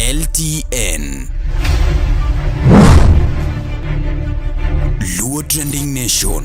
LTN. Luo Trending Nation.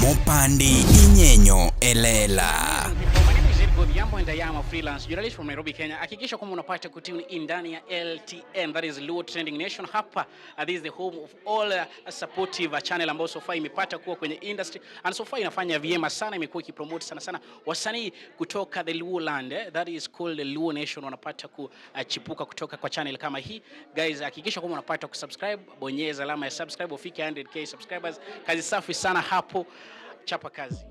Mopandi inyenyo elela. My name is Eric Odhiambo and I am a freelance journalist from Nairobi, Kenya. Hakikisha kwamba unapata kutune in ndani ya LTN, that is Luo Trending Nation. Hapa this is the home of all supportive channel ambayo so far imepata kuwa kwenye industry and so far inafanya vyema sana, imekuwa ikipromote sana sana wasanii kutoka the Luo land, that is called the Luo Nation, wanapata kuchipuka kutoka kwa channel kama hii. Guys, hakikisha kwamba unapata kusubscribe, bonyeza alama ya subscribe ufike 100K subscribers. Kazi safi sana hapo, chapa kazi.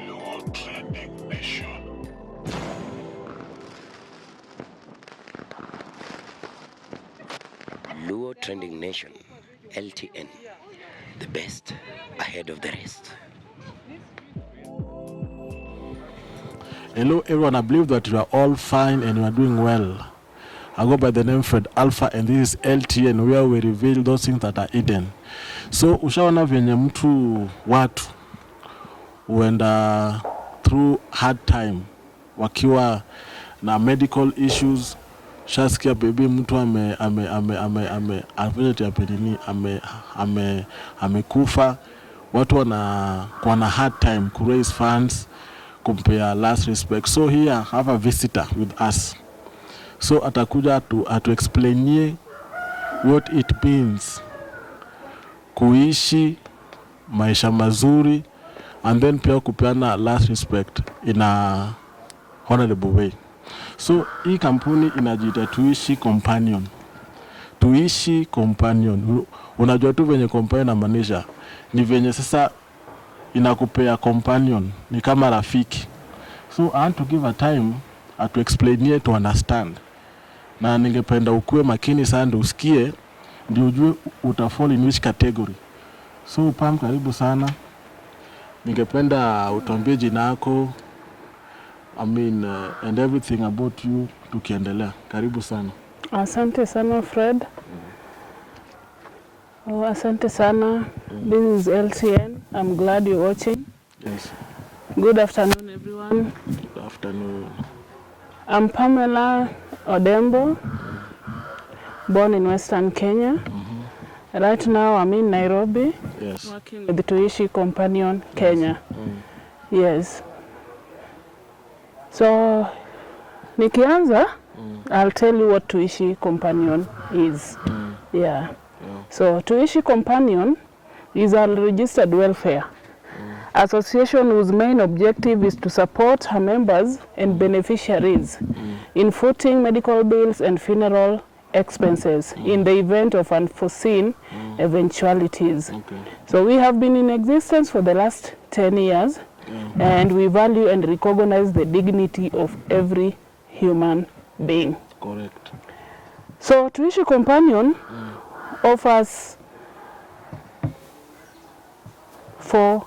Luo Trending Nation. Luo Trending Nation, LTN, the best ahead of the rest. Hello everyone, I believe that you are all fine and you are doing well. I go by the name Fred Alpha and this is LTN where we reveal those things that are hidden. So ushaona venye mtu watu huenda through hard time wakiwa na medical issues. Shasikia baby mtu ame ame ame ame ame unfortunately ame nini ame ame amekufa. Watu wana hard time ku raise funds kumpea last respect. So here I have a visitor with us. So atakuja atu explainie what it means kuishi maisha mazuri and then pia kupeana last respect in a honorable way. So hii kampuni inajiita Tuishi Companion. Tuishi Companion. Unajua tu venye companion inamaanisha ni venye sasa inakupea companion, ni kama rafiki. So I want to give a time atu explainie to understand, na ningependa ukuwe makini sana ndio usikie, ndio ujue utafall in which category. So Pam, karibu sana. Ningependa utuambie jina yako, I mean, and everything about you tukiendelea. Karibu sana. Asante sana, Fred. Oh, asante sana. This is LTN. I'm glad you're watching. Yes. Good afternoon, everyone. Good afternoon. I'm Pamela Odembo, born in Western Kenya. Right now, I'm in Nairobi, working with Tuishi Companion Kenya. Yes. So, nikianza, I'll tell you what Tuishi Companion is. Yeah. So, Tuishi Companion is a registered welfare association whose main objective is to support her members and beneficiaries in footing medical bills and funeral expenses in the event of unforeseen eventualities. So we have been in existence for the last 10 years and we value and recognize the dignity of every human being. Correct. So Tuishi Companion offers four.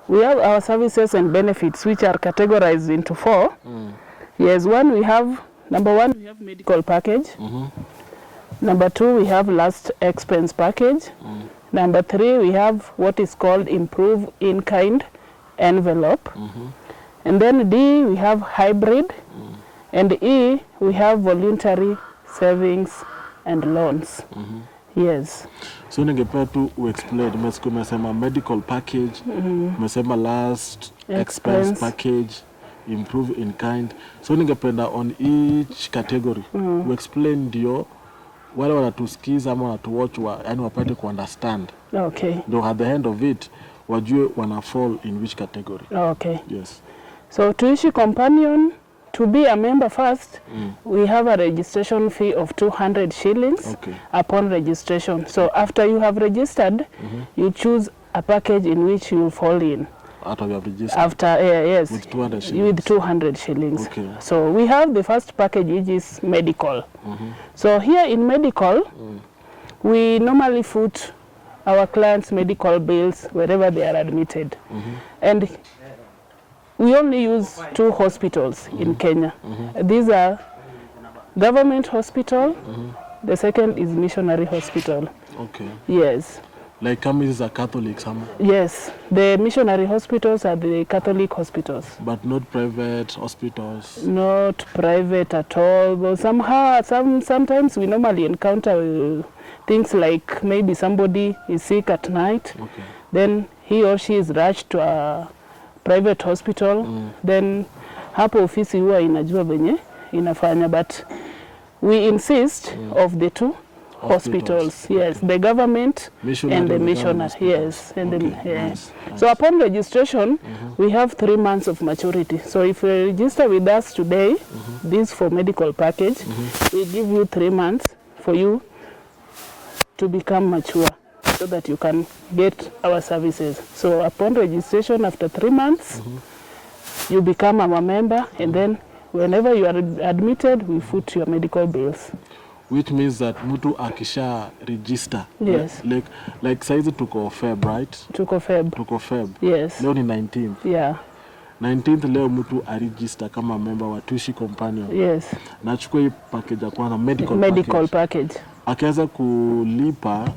We have our services and benefits which are categorized into four. Yes, one we have, number one, we have medical package. Number two, we have last expense package. Number three, we have what is called improve in kind envelope. And then D, we have hybrid. And E, we have voluntary savings and loans. Yes. So ningependa tu uexplain, umesikia umesema medical package, umesema last expense Expense. Package, improve in kind. So ningependa on each category uexplain ndio wale wanatusikiza ama wanatuwatch yani wapate kuunderstand, ndio at the end of it wajue wana fall in which category. Okay. Yes. So Tuishi Companion, to be a member first, we have a registration fee of 200 shillings upon registration. So after you have registered, you choose a package in which you fall in. After you have registered. After, yes. With 200 shillings. With 200 shillings. Okay. So we have the first package, which is medical. So here in medical, we normally foot our clients' medical bills wherever they are admitted. And we only use two hospitals in Kenya. These are Government hospital. The second is missionary hospital. Okay. Yes. Like kama hizi za Catholics ama? Yes, the missionary hospitals are the Catholic hospitals. But not private hospitals. Not private at all. But somehow, sometimes we normally encounter things like maybe somebody is sick at night, then he or she is rushed to a private hospital. Then hapo ofisi huwa inajua venye inafanya, but we insist of the two Hospitals. hospitals. Yes, the government Missionary and the and the government missionary. hospitals. Yes, and the, yeah. Nice, nice. So upon registration, we have 3 months of maturity. So if you register with us today, this for medical package, we give you 3 months for you to become mature so that you can get our services. So upon registration, after 3 months, you become our member, and then whenever you are admitted, we foot your medical bills. Which means that mtu akisha register, Yes. like saizi tuko Feb, right? Tuko Feb. Tuko Feb. Yes. Leo ni 19th. Yeah. 19th leo mtu aregister kama member wa Tuishi Companion. Yes. Na achukue hii package ya kwanza, medical, Medical package. package. Akianza kulipa,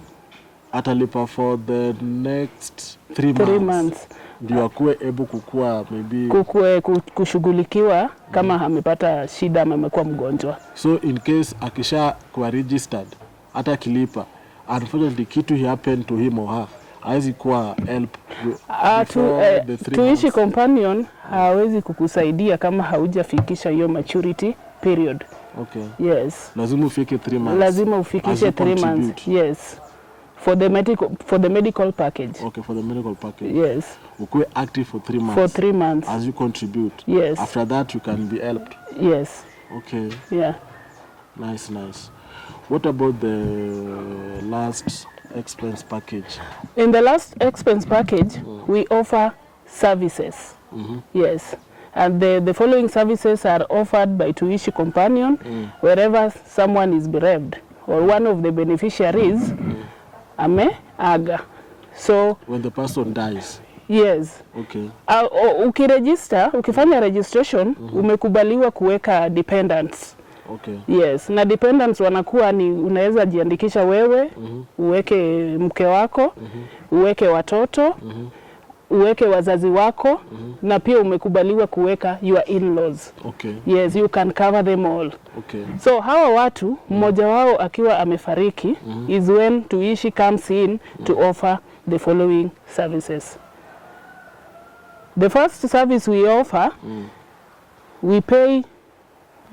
atalipa for the next 3 months. 3 months. Ndio akuwe able kukua maybe Kukue, kushughulikiwa kama amepata shida ama amekuwa mgonjwa. So in case akisha kuwa registered, hata akilipa, unfortunately kitu happen to him or her, hawezi kuwa help before the 3 Tuishi months. Companion hawezi kukusaidia kama haujafikisha hiyo maturity period. Okay. Yes. Lazima ufike 3 months. Lazima As ufikishe you 3 months. contribute. Yes. For the medical package. Okay, for the medical package. Yes. Ukuwe active for 3 months. For 3 months. As you contribute. Yes. After that you can be helped. Yes. Okay. Yeah. Nice, nice. What about the last expense package? In the last expense package, we offer services. Yes. And the following services are offered by Tuishi Companion wherever someone is bereaved or one of the beneficiaries ameaga. So, When the person dies. Yes. Okay. Ukiregister, ukifanya registration, umekubaliwa kuweka dependents. Yes, na dependents wanakuwa ni unaweza jiandikisha wewe, uweke mke wako, uweke watoto, uweke wazazi wako, na pia umekubaliwa kuweka your in-laws. Yes, you can cover them all. So hawa watu, mmoja wao akiwa amefariki, is when Tuishi comes in to offer the following services. The first service we offer, we pay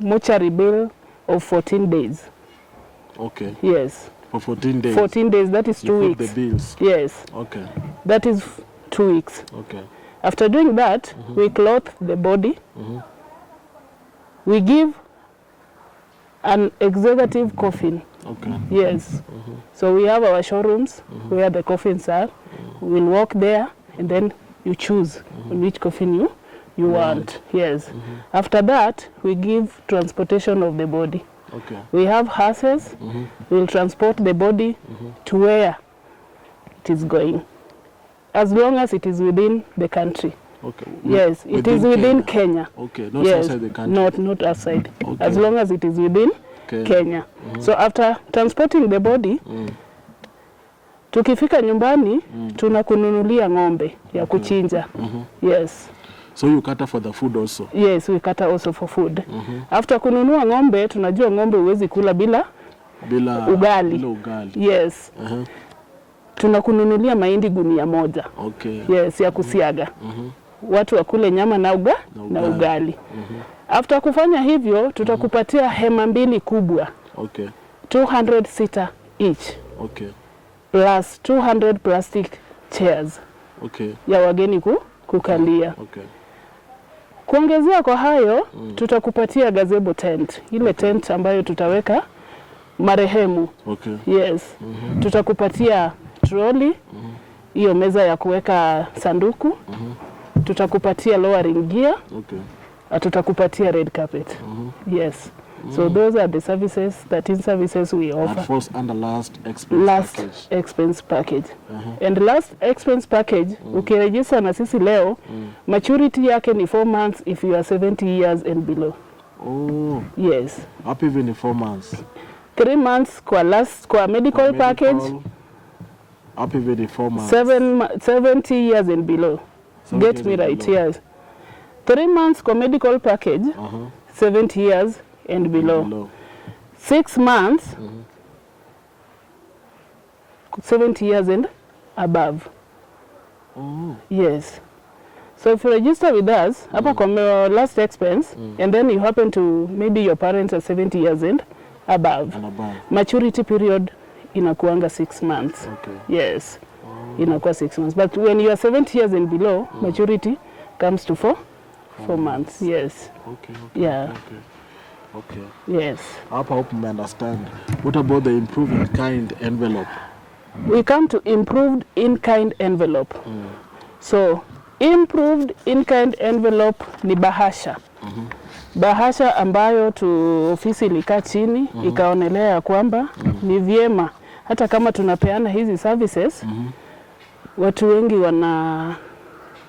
mortuary bill of 14 days. Yes. For 14 days. 14 days, that is You 2 foot weeks. the bills. Yes. That is 2 weeks. After doing that, we clothe the body. We give an executive coffin. Yes. So we have our showrooms where the coffins are. We'll walk there and then you choose on which coffin you want. Yes. After that, we give transportation of the body. We have hearses. We'll transport the body to where it is going, as long as it is within the country. Yes, it is within Kenya. Okay, not Yes, outside the country. not outside. As long as it is within Kenya. So after transporting the body, tukifika nyumbani, tunakununulia ng'ombe ya kuchinja. Yes. So you cater for the food also. Yes, we cater also for food. After kununua ng'ombe, tunajua ng'ombe huwezi kula bila Bila ugali. Bila ugali. Yes. Tunakununulia mahindi gunia moja. Yes, ya kusiaga. Watu wakule nyama Na na ugali. ugali. After kufanya hivyo, tutakupatia hema mbili kubwa, 200 seater each, plus 200 plastic chairs ya wageni kukalia. Kuongezea kwa hayo, tutakupatia gazebo tent, ile tent ambayo tutaweka marehemu. Yes. Tutakupatia trolley, hiyo meza ya kuweka sanduku. Tutakupatia lowering gear. Na tutakupatia red carpet. Yes. So those are the services, 13 services we That offer. falls under last expense Last package. expense package. And last expense package, ukiregister na sisi leo, maturity yake ni 4 months if you are 70 years and below. Oh, Yes. hapo hivi ni 4 months. 3 months kwa last, kwa medical Kwa package. medical, hapo hivi ni 4 months. 70 years and below. 70 Get years me and right, below. yes. 3 months kwa medical package, 70 years and below. Below. 6 months, 70 years and above. Oh. Yes. So if you register with us, hapa kwa last expense, and then you happen to, maybe your parents are 70 years and above. And above. Maturity period inakuanga 6 months. Okay. Yes. Inakuwa 6 months. But when you are 70 years and below, maturity comes to 4 months. Yes. Okay, okay. Yeah. Okay. Okay. Yes. Hapa hope you understand. What about the improved kind envelope? We come to improved in-kind envelope. So improved in-kind envelope ni bahasha. Bahasha ambayo tu ofisi ilikaa chini ikaonelea ya kwamba ni vyema hata kama tunapeana hizi services, watu wengi wana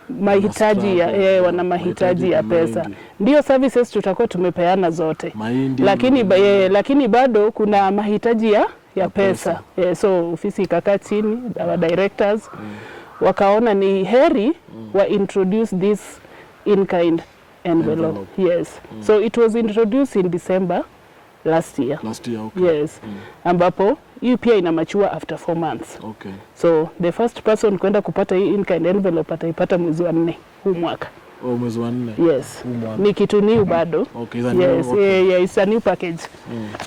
mahitaji ya, struggle, wana mahitaji ya pesa. mengi. Ndio services tutakuwa tumepeana zote Mahindi, lakini, lakini bado kuna mahitaji ya pesa, so ofisi ikakaa chini, our directors wakaona ni heri wa introduce this in-kind envelope. Envelope. Yes. So it was introduced in December last year. Last year, okay. Yes. Ambapo hii pia ina mature after 4 months. Okay. So the first person kwenda kupata hii in-kind envelope ataipata mwezi wa 4 huu mwaka. Oh, mwezi wa 4. Yes. Huu mwaka. Ni kitu new bado. Okay, it's a new, Yes, okay. yeah, it's a new package.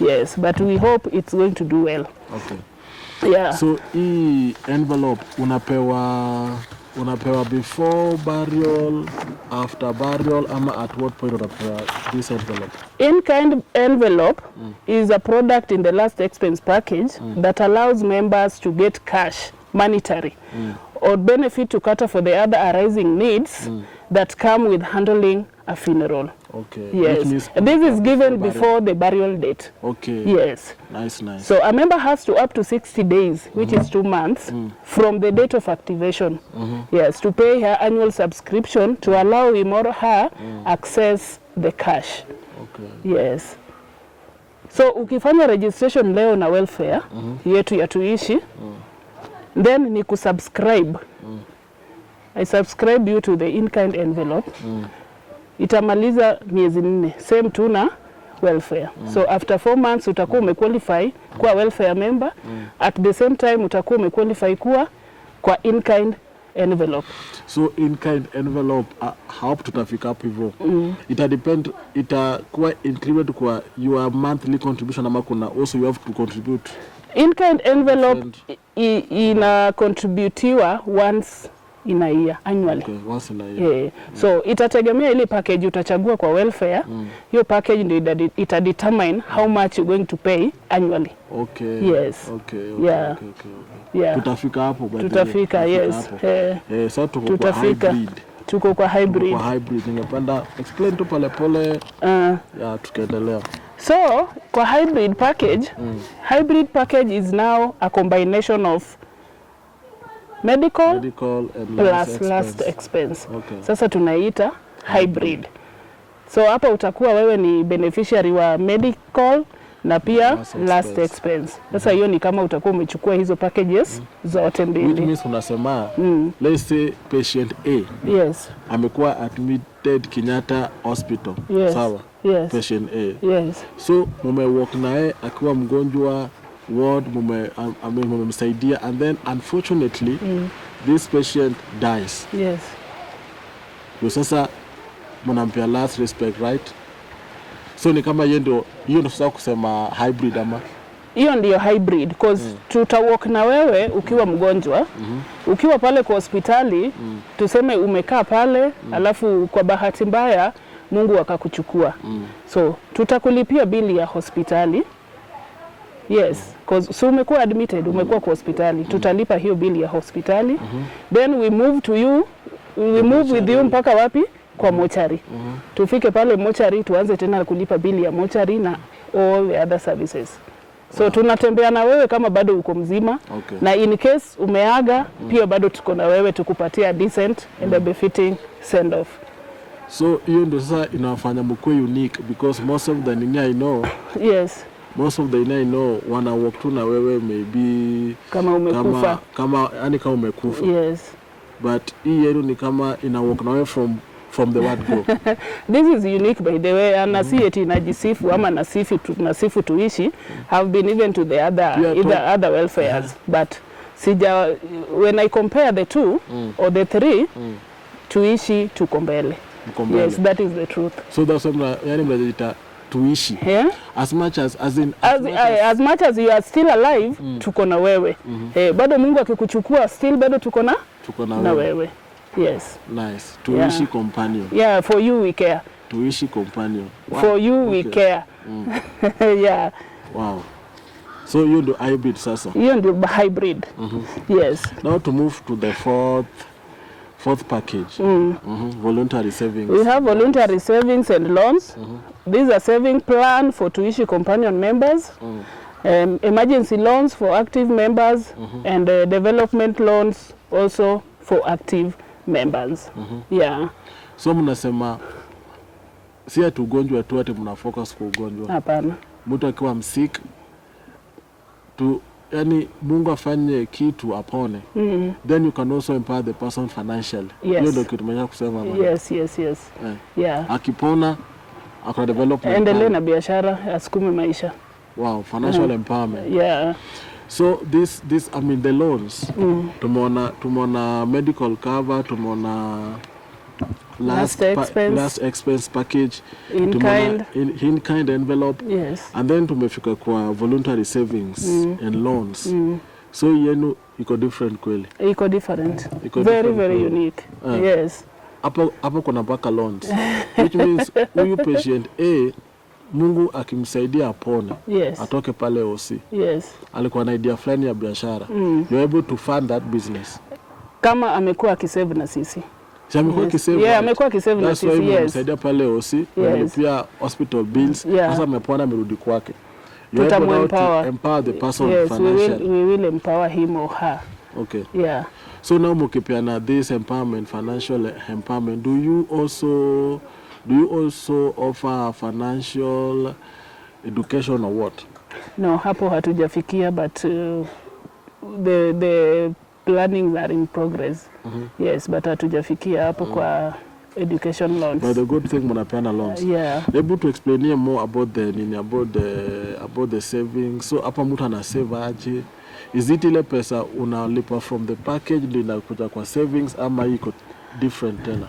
Yes, but we hope it's going to do well. Okay. Yeah. So hii envelope unapewa before burial, after burial, ama at what point unapewa this envelope? In-kind envelope is a product in the last expense package that allows members to get cash, monetary, or benefit to cater for the other arising needs that come with handling a funeral. Okay. Yes. Which means This is given burial. before the burial date. Okay. Yes. Nice, nice. So a member has to up to 60 days, which is 2 months, from the date of activation. Yes, to pay her annual subscription to allow him or her access the cash. Okay. Yes. So ukifanya registration leo na welfare yetu ya Tuishi, then ni kusubscribe. I subscribe you to the in-kind envelope. Itamaliza miezi 4, same tu na welfare. So after 4 months utakuwa umequalify kuwa welfare member. At the same time utakuwa umequalify kuwa kwa in-kind envelope. So in-kind envelope, hope tutafika hapo hivyo. Ita depend, itakuwa included kwa your monthly contribution ama kuna also you have to contribute. In-kind envelope Different. ina contributiwa once in a year annually. Okay, once in a year. Yeah. So itategemea ile package utachagua kwa welfare. Hiyo package ndio ita determine how much you're going to pay annually. Okay. Yes. Okay, okay, Yeah. okay, okay, okay. Yeah. Tutafika hapo by the way. Tutafika, yes. hapo. Sasa tuko kwa Tutafika. hybrid. Tuko kwa Tuko hybrid. kwa hybrid. Ningependa explain tu pole pole, ya tukaendelea. So kwa hybrid package, hybrid package is now a combination of medical Medical and plus last last expense. expense. Okay. Sasa tunaiita hybrid. So hapa utakuwa wewe ni beneficiary wa medical na pia Last last expense. expense. Sasa hiyo ni kama utakuwa umechukua hizo packages zote Which mbili. means unasema, let's say patient A Yes. amekuwa admitted Kenyatta Hospital. Yes. Sawa. Yes. Patient A. Yes. So mume walk naye akiwa mgonjwa ward, mumemsaidia and then unfortunately this patient dies. Yes. Ndio sasa mnampea last respect, right? So ni kama hiyo ndio sasa kusema hybrid ama Hiyo ndiyo hybrid cause tutawalk na wewe ukiwa mgonjwa, ukiwa pale kwa hospitali, tuseme umekaa pale, alafu kwa bahati mbaya Mungu akakuchukua. So tutakulipia bili ya hospitali. Yes, cause so umekuwa admitted, umekuwa kwa hospitali, tutalipa hiyo bili ya hospitali. Then we move to you, we move with you mpaka wapi? Kwa mochari. Tufike pale mochari tuanze tena kulipa bili ya mochari na all the other services. So tunatembea na wewe kama bado uko mzima. Okay. Na in case umeaga pia bado tuko na wewe tukupatia decent and a befitting send off. So hiyo ndio sasa inawafanya mkuwe unique, because most of the nini I know, Yes. most of the nini I know wana walk tu na wewe maybe Kama umekufa. Kama yani kama umekufa. Yes. But hii yenu ni kama ina walk na wewe from the word go. This is unique, by the way, and si eti najisifu ama nasifu Tuishi. Have been even to the other either other welfares, but sija, when I compare the two or the three, Tuishi tuko mbele. Mko mbele. Yes, that is the truth. So that's why yani mnajiita Tuishi. Yeah? As much as in as, As, much as, as much as you are still alive, tuko na wewe. Bado Mungu akikuchukua, still bado tuko na tuko na na wewe. wewe. Yes. Nice. Tuishi Companion. Yeah, for you we care. Tuishi Companion. Wow. For you we care. Yeah. Wow. So hiyo ndio hybrid sasa. Hiyo ndio hybrid. Yes. Now to move to the fourth package. Voluntary savings. We have voluntary savings and loans. These are saving plan for Tuishi Companion members, emergency loans for active members, and development loans also for active members. Yeah. So mnasema si ati ugonjwa tu ati mna focus kwa ugonjwa. Hapana. Mtu akiwa msick tu, yani Mungu afanye kitu apone. Then you can also empower the person financially. Yes. Hiyo ndio kitu tumesha kusema bana. Yes. Eh. Yeah. Akipona akona development. Endelee plan. na biashara, asukume maisha. Wow, financial empowerment. Yeah. So this I mean the loans. Tumeona medical cover, tumeona Last expense. Last expense package, In tumeona kind. in kind envelope. Yes. And then tumefika kwa voluntary savings and loans. So yenu iko different kweli. Iko different. Iko Very, different very kweli. unique. Yes. Hapo kuna mpaka loans. Which means huyu patient A, Mungu akimsaidia apone. Yes. Atoke pale OC. Yes. Alikuwa na idea fulani ya biashara. You're able to fund that business. Kama amekuwa akisave na sisi. Si amekuwa Yes. akisave, Yeah, right? amekuwa akisave na That's why sisi, yes. mmemsaidia pale OC, mmelipia hospital bills, Yeah. sasa amepona amerudi kwake. You're able now to Tutamuempower. empower the person Yes, financially. we will empower him or her. Okay. Yeah. So now mkipeana this empowerment, financial empowerment, do you also offer financial education or what? No, hapo hatujafikia, but the plannings are in progress. Yes, but hatujafikia hapo kwa education loans. But the good thing mnapeana loans. Yeah. Able to explain here more about the nini, about the savings. So hapa mtu ana save aje? Is it ile pesa unalipa from the package ndio inakuja kwa savings ama iko different tena?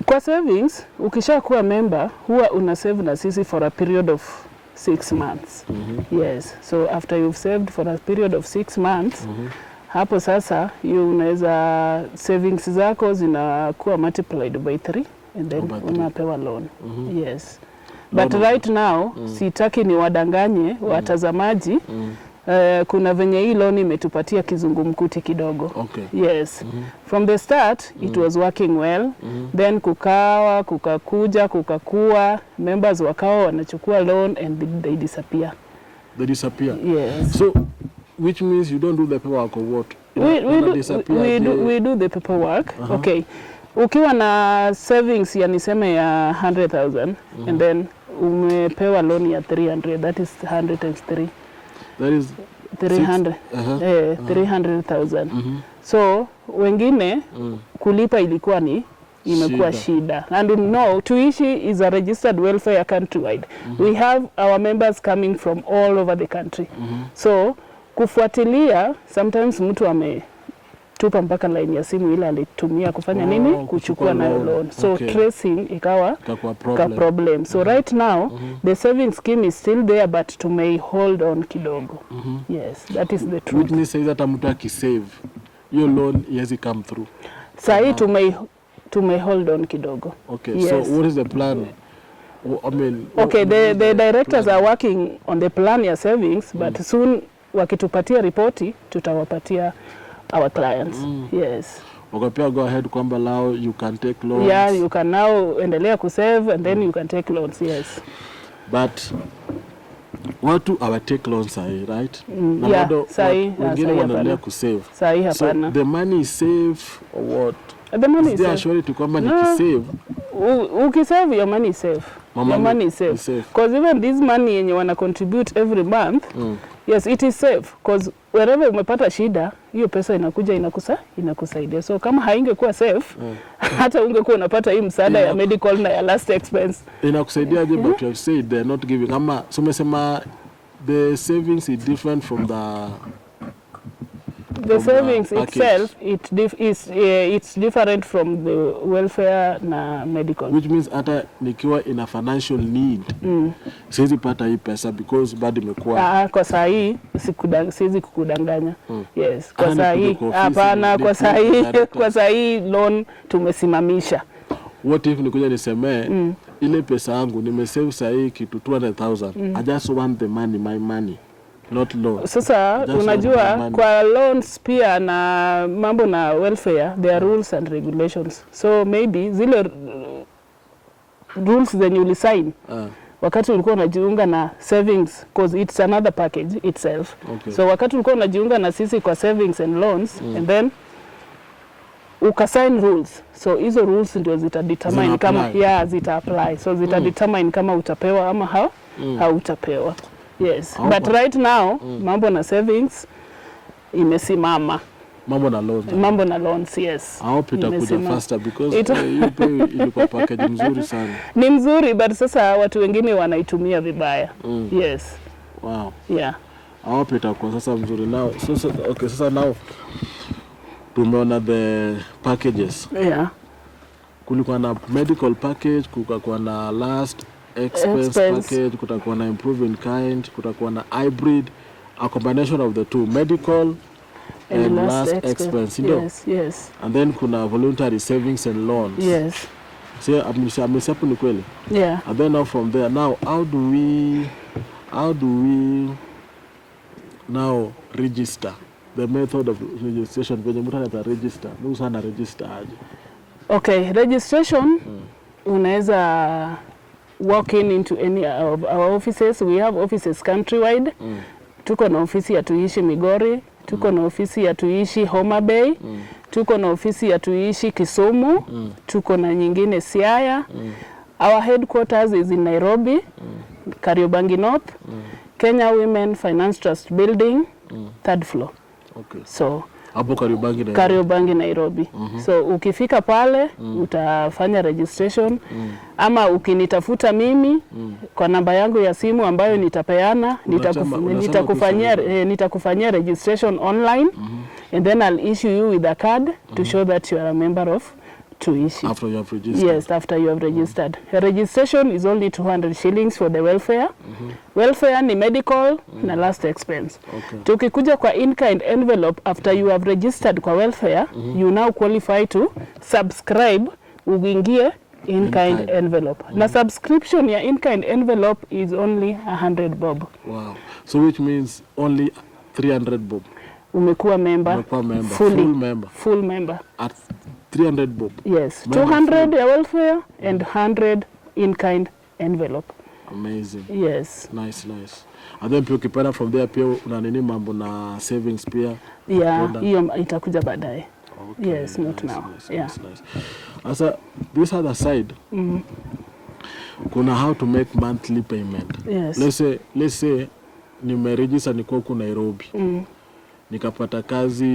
Kwa savings, ukishakuwa member huwa una save na sisi for a period of 6 months. Yes. So after you've saved for a period of 6 months, hapo sasa you unaweza, savings zako zinakuwa multiplied by three and then Oh, by three. unapewa loan. Yes. But Loan. Right now sitaki niwadanganye watazamaji. Kuna venye hii loan imetupatia kizungumkuti kidogo. Yes. From the start it was working well. Then kukawa kukakuja kukakua members wakawa wanachukua loan and they disappear. They disappear. Yes. So which means you don't do the paperwork or what? We Ina do, disappear we, do, aje? we do the paperwork. Okay. Ukiwa na savings ya niseme ya 100,000 and then umepewa loan ya 300, that is 100 times 3. That is 300. Eh, 300,000. So wengine kulipa ilikuwa ni imekuwa Shida. shida. And no, Tuishi is a registered welfare countrywide. We have our members coming from all over the country. So kufuatilia, sometimes mtu ametupa mpaka line ya simu ile alitumia kufanya Oh, nini, kuchukua kuchukua nayo loan. loan. So tracing ikawa Ikakuwa ka problem. problem. So right now the saving scheme is still there, but tumei hold on kidogo. Yes, that is the Which truth. means saizi hata mtu akisave hiyo loan iwezi come through. Sahii tumei hold on kidogo. Okay. Yes. So what is the plan? I mean, Okay, what is the directors plan? are working on the plan ya savings, but soon wakitupatia ripoti tutawapatia our clients. Yes. Wakapea go ahead kwamba now you can take loans. Yeah, you can now endelea kusave and then you can take loans. Yes. But watu hawatake loans sahi, right? Na Yeah, bado sahi, wengine sahi wanaendelea hapana. kusave. Sahi So hapana. the money is safe or what? The money Is is there safe. surety kwamba No. nikisave Ukisave, your money is safe. My Your money money is safe. is safe. Because even this money yenye wana contribute every month, yes, it is safe, because wherever umepata shida, hiyo pesa inakuja inakusaidia. So kama haingekuwa safe, hata ungekuwa unapata hii msaada ya medical na ya last expense. Inakusaidiaje? But you have said they're not giving, ama so umesema the savings is different from the The From the savings package. Itself it's different from the welfare na medical. Which means hata nikiwa in a financial need, siwezi pata hii pesa because bado imekuwa Ah, kwa saa hii siwezi kukudanganya. Yes, kwa Hata saa nikuje hii kwa ofisi, hapana, kwa saa nikuje hii director. kwa saa hii loan tumesimamisha. What if nikuja nisemee, ile pesa yangu nimesave sahii kitu 200,000, I just want the money, my money, not loan? Sasa Just want my unajua money. kwa loans pia na mambo na welfare, there are rules and regulations. So maybe zile rules zenye ulisign wakati ulikuwa unajiunga na savings, cause it's another package itself. So wakati ulikuwa unajiunga na sisi kwa savings and loans, and then ukasign rules, so hizo rules ndio zita determine Zina kama apply. Yeah, zita apply. So zita determine kama utapewa ama hautapewa. Yes, Hapo. but right now mambo na savings imesimama. Mambo na loans. Mambo na loans, yes. I hope itakuja Imesimama. faster because hiyo pay ilikuwa package mzuri sana. Ni mzuri, but sasa watu wengine wanaitumia vibaya. Yes. Wow. Yeah. I hope itakuwa sasa mzuri now. So, okay, sasa now tumeona the packages. Kulikuwa na medical package, kukakuwa na last expense, Expense. package, kutakuwa na improve in kind, kutakuwa na hybrid, a combination of the two, medical and last expense, ndio? Yes. And then kuna voluntary savings and loans. Yes. See, amesema ni kweli? Yeah. And then now from there, now how do we now register? The method of registration, venye mtu anaweza register, mtu sana register aje? Okay, registration, unaweza walk in into any of our offices. We have offices countrywide. Tuko na ofisi ya Tuishi Migori, tuko na ofisi ya Tuishi Homa Bay, tuko na ofisi ya Tuishi Kisumu, tuko na nyingine Siaya. Our headquarters is in Nairobi, Kariobangi North, Kenya Women Finance Trust Building, third floor. So Hapo Kariobangi na Kariobangi, Nairobi. So ukifika pale, utafanya registration, ama ukinitafuta mimi kwa namba yangu ya simu ambayo nitapeana, Unasema kuhusu nitakufanyia registration online, and then I'll issue you with a card to show that you are a member of Tuishi. After you have registered. Yes, after you have registered. Registration is only 200 shillings for the welfare. Welfare ni medical na last expense. Tukikuja kwa in-kind envelope, after you have registered kwa welfare, you now qualify to subscribe uingie in-kind In-kind. envelope. Na subscription ya in-kind envelope is only 100 bob. Wow. So which means only 300 bob. Umekuwa member, Umekuwa member, fully, full member. Full member. At 300 bob. Yes, Member. 200 ya welfare and 100 in-kind envelope. Amazing. Yes. Nice, nice. And then pia ukipenda from there pia una nini, mambo na savings pia. Yeah, Product. hiyo itakuja baadaye. Okay, Yes, not nice, now. Nice, Yeah. nice, nice. Sasa this other side, kuna how to make monthly payment. Yes. Let's say nimeregister, niko huku Nairobi. Nikapata kazi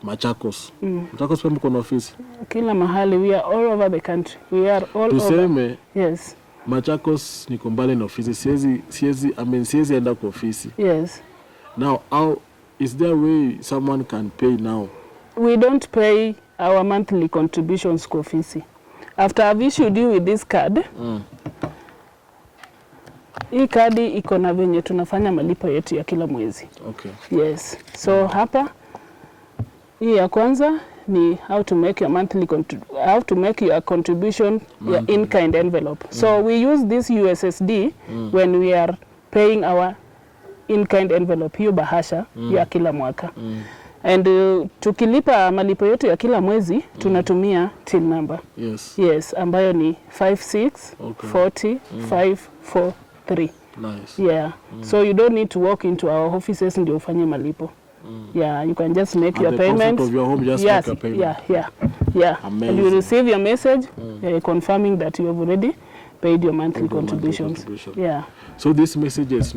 Machakos. Machakos pia mko na ofisi? Kila mahali, we are all over the country. We are all over. Tuseme Yes. Machakos niko mbali na ofisi, siwezi, I mean, siwezi enda kwa ofisi. Yes. Now, how is there a way someone can pay now? We don't pay our monthly contributions kwa ofisi. After I've issued you with this card, hii kadi iko na venye tunafanya malipo yetu ya kila mwezi. Yes. So hapa hii ya kwanza ni how to make your contribution ya in kind envelope. So we use this USSD when we are paying our in kind envelope, hiyo bahasha ya kila mwaka. And tukilipa malipo yetu ya kila mwezi, tunatumia till number. Yes, ambayo ni 56 40 5 4 3. Nice. Yeah. So you don't need to walk into our offices ndio ufanye malipo. Yeah, you can just make At your the comfort payment. of your home, just Yes, make a payment. Yeah. And you Amazing. receive your message confirming that you have already paid your monthly Paid your monthly contributions. contribution. Yeah. So these messages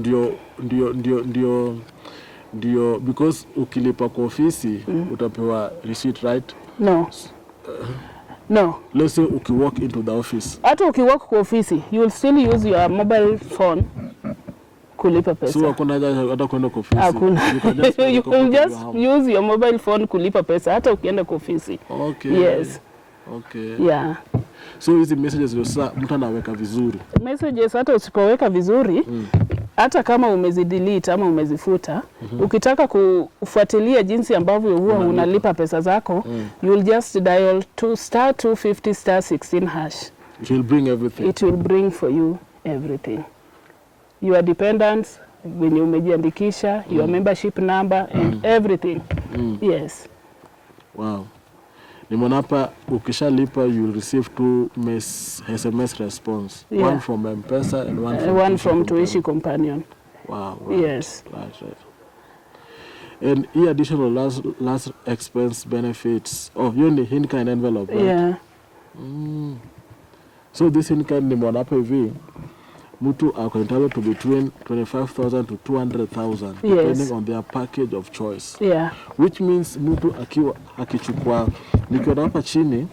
ndio because ukilipa kwa ofisi utapewa receipt, right? No. No. Let's say ukiwalk into the office. Hata ukiwork kwa ofisi, you will still use your mobile phone kulipa pesa. So hakuna haja hata kwenda kwa ofisi. Hakuna. You can just, You comfort will of your just home. use your mobile phone kulipa pesa hata ukienda kwa ofisi. Okay. Yes. Okay. Yeah. So hizi messages ndio sasa mtu anaweka vizuri. Messages hata usipoweka vizuri, hata kama umezidelete ama umezifuta, ukitaka kufuatilia jinsi ambavyo huwa unalipa pesa zako, you will just dial 2 *250*16#. It will bring everything. It will bring for you everything, your dependents wenye umejiandikisha, your membership number and everything. Yes. Wow. Nimeona hapa ukishalipa you will receive two SMS response. Yeah. One from M-Pesa and one from One Tuishi from Companion. Tuishi Companion. Wow. Right. Yes. Right. And hii additional last expense benefits. Oh, hiyo ni in-kind envelope, right? Yeah. So this in-kind nimeona hapa hivi mtu ako entitled to between 25,000 to 200,000 depending on their package of choice. Which means mtu akiwa akichukua, nikiona hapa chini,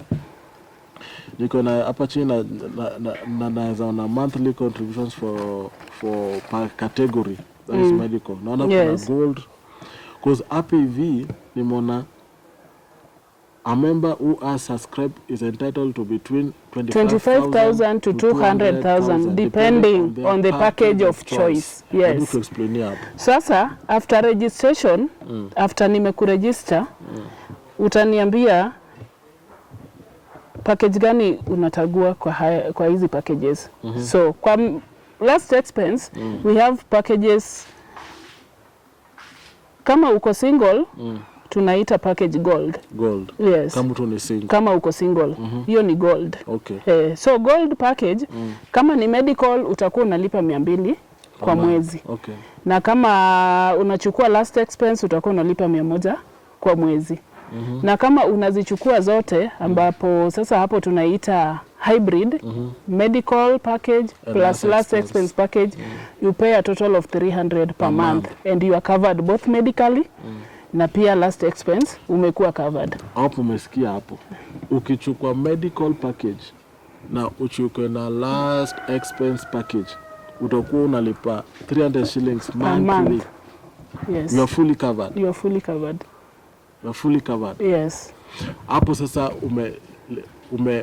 niko na hapa chini na naweza ona monthly contributions for per category, that is medical. Naona kuna gold, cause hapa hivi nimeona a member who has subscribed is entitled to between 25,000 to 200,000 depending their on the package of choice. Hebu Yes. tuexplainie hapo. Sasa after registration, after nimekuregister, utaniambia package gani unachagua kwa hizi packages. So kwa last expense, we have packages. Kama uko single, tunaita package gold. Gold. Yes. Kama mtu ni single. Kama uko single, hiyo ni gold. So gold package, kama ni medical utakuwa unalipa 200 kwa mwezi na kama unachukua last expense utakuwa unalipa 100 kwa mwezi. Na kama unazichukua zote, ambapo sasa hapo tunaita hybrid, medical package And plus last last expense. expense package, you pay a total of 300 per month and you are covered both medically na pia last expense umekuwa covered. Hapo umesikia hapo, ukichukua medical package na uchukue na last expense package utakuwa unalipa 300 shillings Per monthly. month. Yes. You are fully covered. You are fully covered. You are fully covered. Yes. Hapo sasa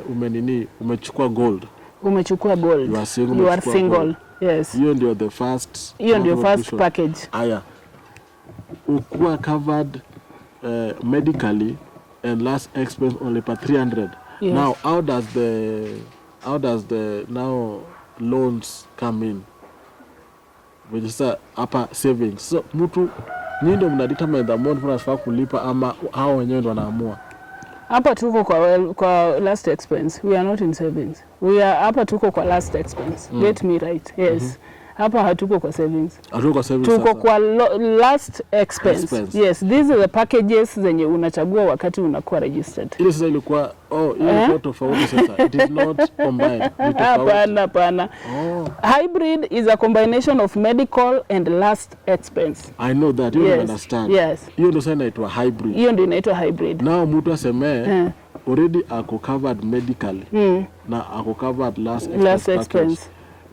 ume nini, umechukua gold. Umechukua gold. You are single, You are umechukua single. gold. Yes. Hiyo ndio the first Hiyo ndio first contribution. package. Aya, ukuwa covered medically and last expense only per 300. Yes. Now how does the now loans come in? Which sasa hapa savings. So mtu, nyinyi ndio mna determine the amount mtu anafaa kulipa ama hao wenyewe ndio wanaamua? Hapa tuko kwa last expense. We are not in savings. We are hapa tuko kwa last expense. Get me right. Yes. Hapa hatuko kwa savings. Hatuko kwa savings Tuko sasa. kwa last expense. Expense. Yes, these are the packages zenye unachagua wakati unakuwa registered. Ile sasa ilikuwa, oh, ile ilikuwa tofauti sasa. It is not combined. Ni tofauti. Hapana, hapana. Oh, Hybrid is a combination of medical and last expense. I know that. You understand. Yes. Hiyo ndio sasa inaitwa hybrid. Hiyo ndio inaitwa hybrid. Now mtu asemee already ako covered medically na ako covered last expense, Last package. expense.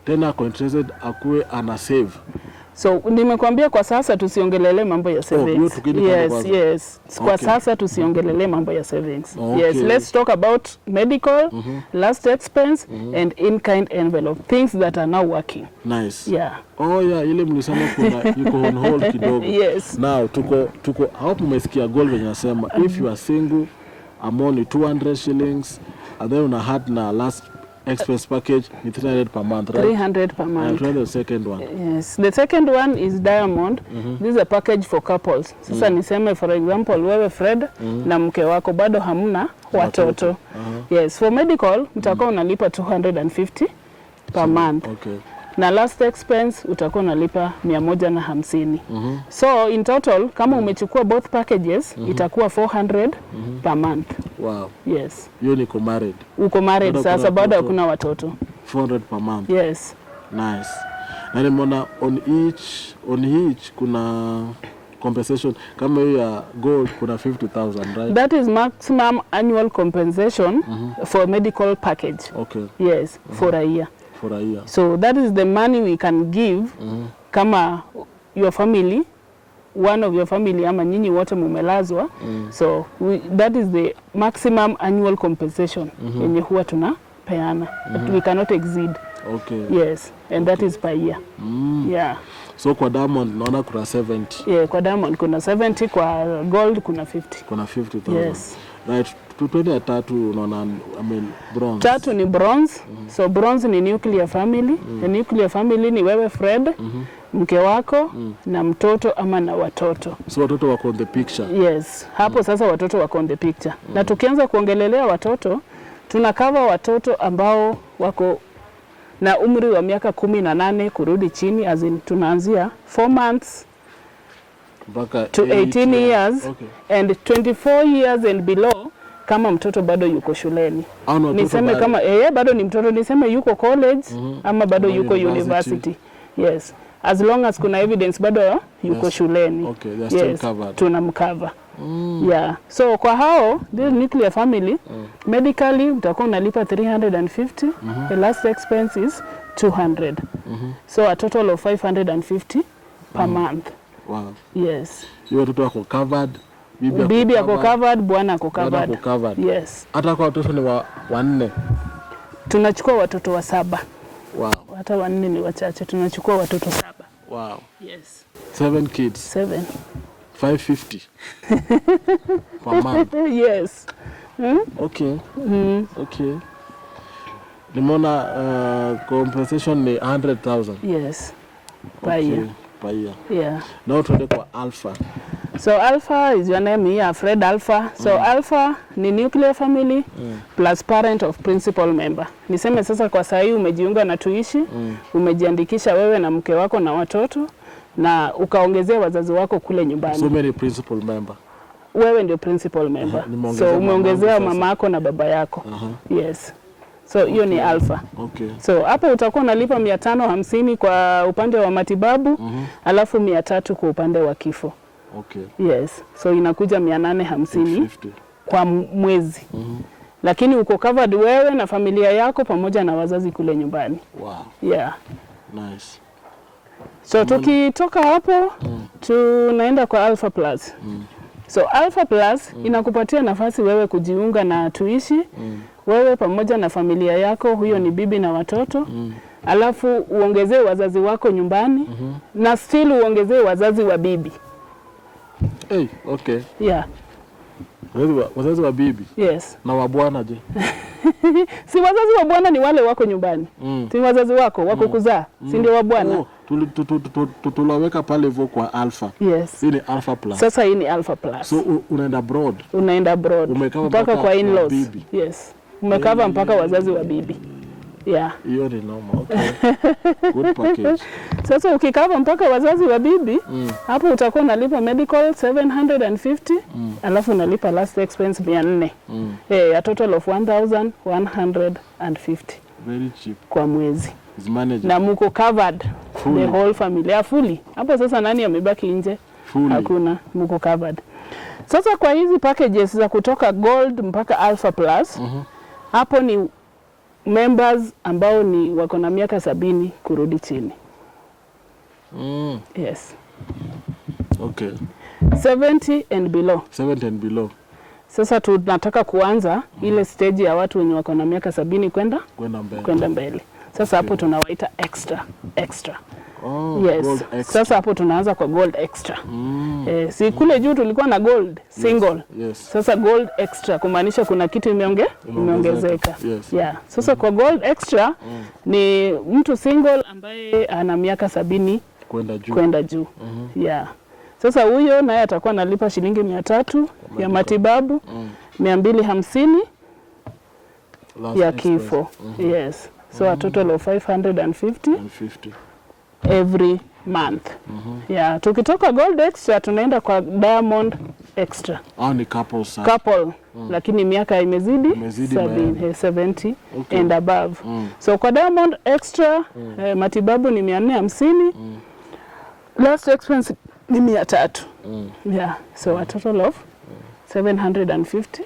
Tena ako interested akuwe ana save. So nimekwambia kwa sasa tusiongelele mambo ya hiyo savings. tukini kando Yes, kwanza. yes. Kwa sasa tusiongelele mambo ya savings. Yes, let's talk about medical, last expense and in-kind envelope, things that are now working. Nice. Yeah. Oh yeah, ile mlisema kuna iko on hold kidogo. Yes. Now tuko hapo, umesikia gold venye nasema, if you are single, amount ni 200 shillings and then una add na last expense package ni 300 per month, right? 300 per And month. try the second one. Yes. The second one is Diamond. This is a package for couples. Sasa niseme for example wewe Fred na mke wako bado hamna watoto. Yes, for medical mtakuwa unalipa 250 per month. Na last expense utakuwa unalipa 150. So in total kama umechukua both packages, itakuwa 400 per month. Yes. Hiyo niko married. Uko married. Bado Sasa hakuna bado watoto. hakuna watoto. 400 per month. Yes. Nice. Na nimeona on each kuna compensation kama hiyo ya gold kuna 50,000, right? That is maximum annual compensation for medical package. Yes, for a year. For a year. So that is the money we can give kama your family, one of your family ama nyinyi wote mumelazwa. So that is the maximum annual compensation yenye huwa tunapeana. But we cannot exceed. Yes, and that is per year. Yeah. So kwa diamond naona kuna 70. Yeah, kwa diamond kuna 70, kwa gold kuna 50. Kuna 50,000. Yes. Right. Tuende ya tatu, unaona, I mean, bronze. Tatu ni bronze. So bronze ni nuclear family. A nuclear family ni wewe Fred, mke wako na mtoto ama na watoto. So watoto wako on the picture. Yes, hapo sasa watoto wako on the picture. Na tukianza kuongelelea watoto, tuna cover watoto ambao wako na umri wa miaka 18 kurudi chini, as in tunaanzia 4 months Mpaka to 18 years and 24 years and below kama mtoto bado yuko shuleni. Hao ni watoto Niseme bado. kama bado ni mtoto, niseme yuko college ama bado Ama yuko university. university. Yes, as long as kuna evidence bado yuko shuleni. Okay, they are still Yes, covered. tunamcover. Yeah. So kwa hao this nuclear family, medically utakuwa unalipa 350. The last expense is 200. So a total of 550 per month. Yes. Hiyo watoto wako covered. Bibi ako Bibi ako covered. covered, bwana ako Bwana covered. ako covered. Yes. Hata kwa watoto ni wanne. Tunachukua watoto wa saba. Hata wanne ni wachache, tunachukua watoto saba. Yes. Seven kids. Seven. 550 per month. Yes. Okay. Nimeona compensation ni 100,000. Yes. Per year. Per year. Yeah. Now tuende kwa alpha. So Alpha is your name here, Fred Alpha. So Alpha ni nuclear family plus parent of principal member. Niseme sasa kwa saa hii umejiunga na Tuishi, umejiandikisha wewe na mke wako na watoto na ukaongezea wazazi wako kule nyumbani. So many principal member. Wewe ndio principal member. Nimeongezea So umeongezea mamangu sasa. mama yako na baba yako. Yes. So hiyo ni Alpha. So hapo utakuwa unalipa 550 kwa upande wa matibabu, alafu 300 kwa upande wa kifo. Yes. So inakuja 850 50. kwa mwezi. Lakini uko covered wewe na familia yako pamoja na wazazi kule nyumbani. Yeah. Nice. So tukitoka hapo, tunaenda kwa Alpha Plus. So Alpha Plus inakupatia nafasi wewe kujiunga na Tuishi, wewe pamoja na familia yako, huyo ni bibi na watoto. Alafu uongezee wazazi wako nyumbani na still uongezee wazazi wa bibi. Hey, okay. Yeah. Wazazi wa bibi Yes. na wa bwana je? Si wazazi wa bwana ni wale wako nyumbani. Si wazazi wako wako kuzaa, si ndio wa bwana? Oh, tuliweka pale hivyo kwa alpha. Yes. Hii ni Alpha Plus. Sasa hii ni Alpha Plus. So unaenda broad. Unaenda broad Umecover mpaka mpaka kwa kwa in-laws. bibi. Yes. Umecover mpaka wazazi wa bibi. Yeah. Hiyo ni noma. Okay. Good package. Sasa ukicover mpaka wazazi wa bibi, hapo utakuwa unalipa medical 750, alafu unalipa last expense 400. Eh, a total of 1150 Very cheap. kwa mwezi. It's manageable. Na muko covered Fully. the whole family. Yeah, fully. Hapo sasa nani amebaki nje? Fully. Hakuna, muko covered. Sasa kwa hizi packages za kutoka gold mpaka Alpha Plus, hapo ni members ambao ni wako na miaka 70 kurudi chini. Yes. 70 and below. 70 and below. Sasa tunataka kuanza ile stage ya watu wenye wako na miaka 70 kwenda Kwenda mbele. kwenda mbele. Sasa hapo tunawaita extra extra. Oh, Yes. gold extra. Sasa hapo tunaanza kwa gold extra. Eh, si kule juu tulikuwa na gold single. Yes. Sasa gold extra kumaanisha kuna kitu imeongezeka. Yes. Yeah. Sasa kwa gold extra ni mtu single ambaye ana miaka 70 Kwenda juu. kwenda juu. Yeah. Sasa huyo naye atakuwa analipa shilingi 300 ya matibabu, 250 Last ya expense. kifo. Yes. So a total of 550 And 50. every month. Yeah, tukitoka Gold Extra tunaenda kwa Diamond Extra. Hao ni couples sasa. Couple, lakini miaka imezidi, Imezidi 70 Okay. and above. So kwa Diamond Extra matibabu ni 450. Last expense ni 300. Yeah, so a total of 750.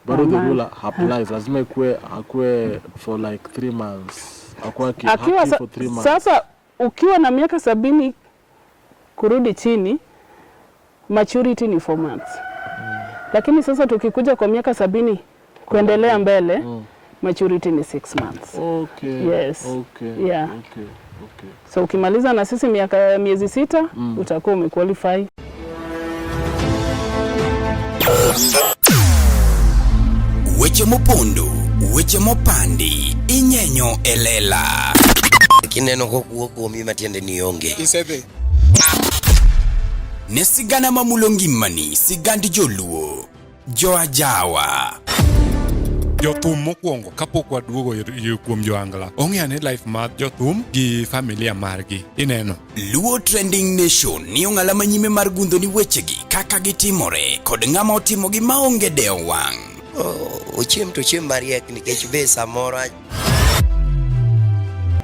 Bado the Per rule month. applies. Lazima ikue akue for like 3 months. Akue Akiwa happy for 3 months. sasa ukiwa na miaka 70 kurudi chini, maturity ni 4 months. Lakini sasa tukikuja kwa miaka 70 kuendelea mbele, maturity ni 6 months. Okay. Yes. Okay. Yeah. Okay. Okay. So ukimaliza na sisi miezi 6 utakuwa umequalify. Weche mopondo, weche mopandi, inyenyo elela. Kineno kokuo kuomi matiende ni onge. Ne sigana mamulo ngimani, sigand joluo, joajawa. Jothum mokwongo kapok waduogo kuom joangla ong'e ane life mar jothum gi familia margi ineno. Luo Trending Nation ni ong'ala manyime mar gundho ni wechegi kaka gitimore kod ng'ama otimogi maonge dewo wang'. Ochiem to ochiem mariek nikech be samoro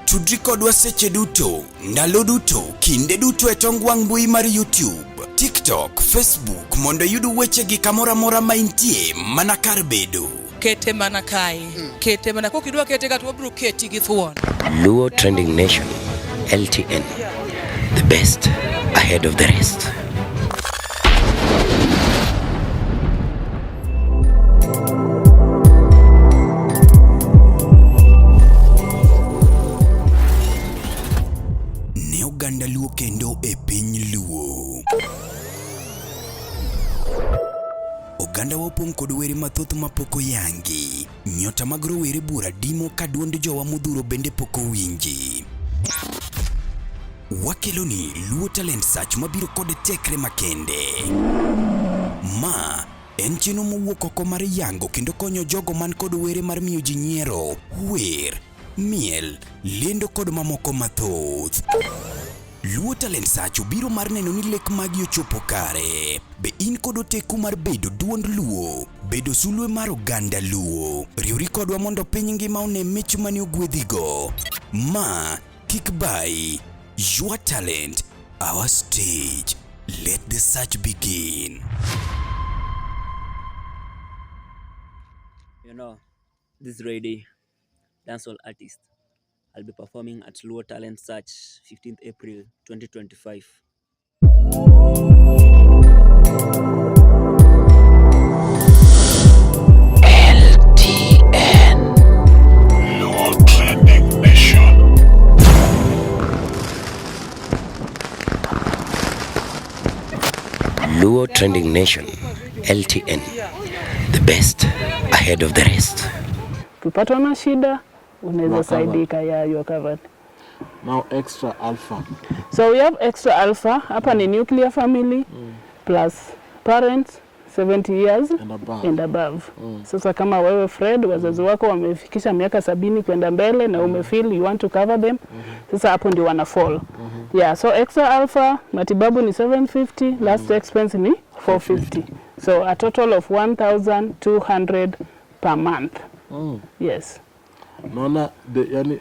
Tudri kodwa seche duto, ndalo duto, kinde duto e tong wang' mbui mar YouTube, TikTok, Facebook mondo iyud wechegi kamoro amora ma intie mana kar bedo. Kete mana kae, kete mana kokidwa kete ka to wabiro keti gi thuon. Luo Trending Nation, LTN, the best ahead of the rest. Ne oganda Luo kendo e piny Luo. Oganda wa opong' kod were mathoth mapok oyangi. Nyota mag rowere buora dimo ka duond jowa modhuro bende pok owinji. Wakelo ni Luo Talent Search mabiro kod tekre makende. Ma en chenro mowuok oko mar yango kendo konyo jogo man kod were mar miyo ji nyiero, wer, miel, lendo kod mamoko mathoth. Luo Talent Search obiro mar neno ni lek magi ochopo kare. Be in kod oteku mar bedo duond Luo, bedo sulwe mar oganda Luo. Riwri kodwa mondo piny ngima one mich mane ogwedhigo. Ma kik bai, your talent, our stage. Let the search begin. You know, this lady, dancehall artist, I'll be performing at Luo Talent Search 15th April 2025. LTN. Luo Trending Nation. Luo Trending Nation, LTN, the best ahead of the rest. Ukipatwa na shida unaweza You are covered. saidika. Yeah, you are covered. Now Extra Alpha. So we have Extra Alpha. Hapa ni nuclear family plus parents 70 years And above. and above. Sasa kama wewe Fred, wazazi wako wamefikisha miaka 70 kwenda mbele na umefeel you want to cover them, sasa hapo ndio wana fall. Yeah, so Extra Alpha matibabu ni 750, last expense ni 450. So a total of 1200 per month. Yes. Naona the yani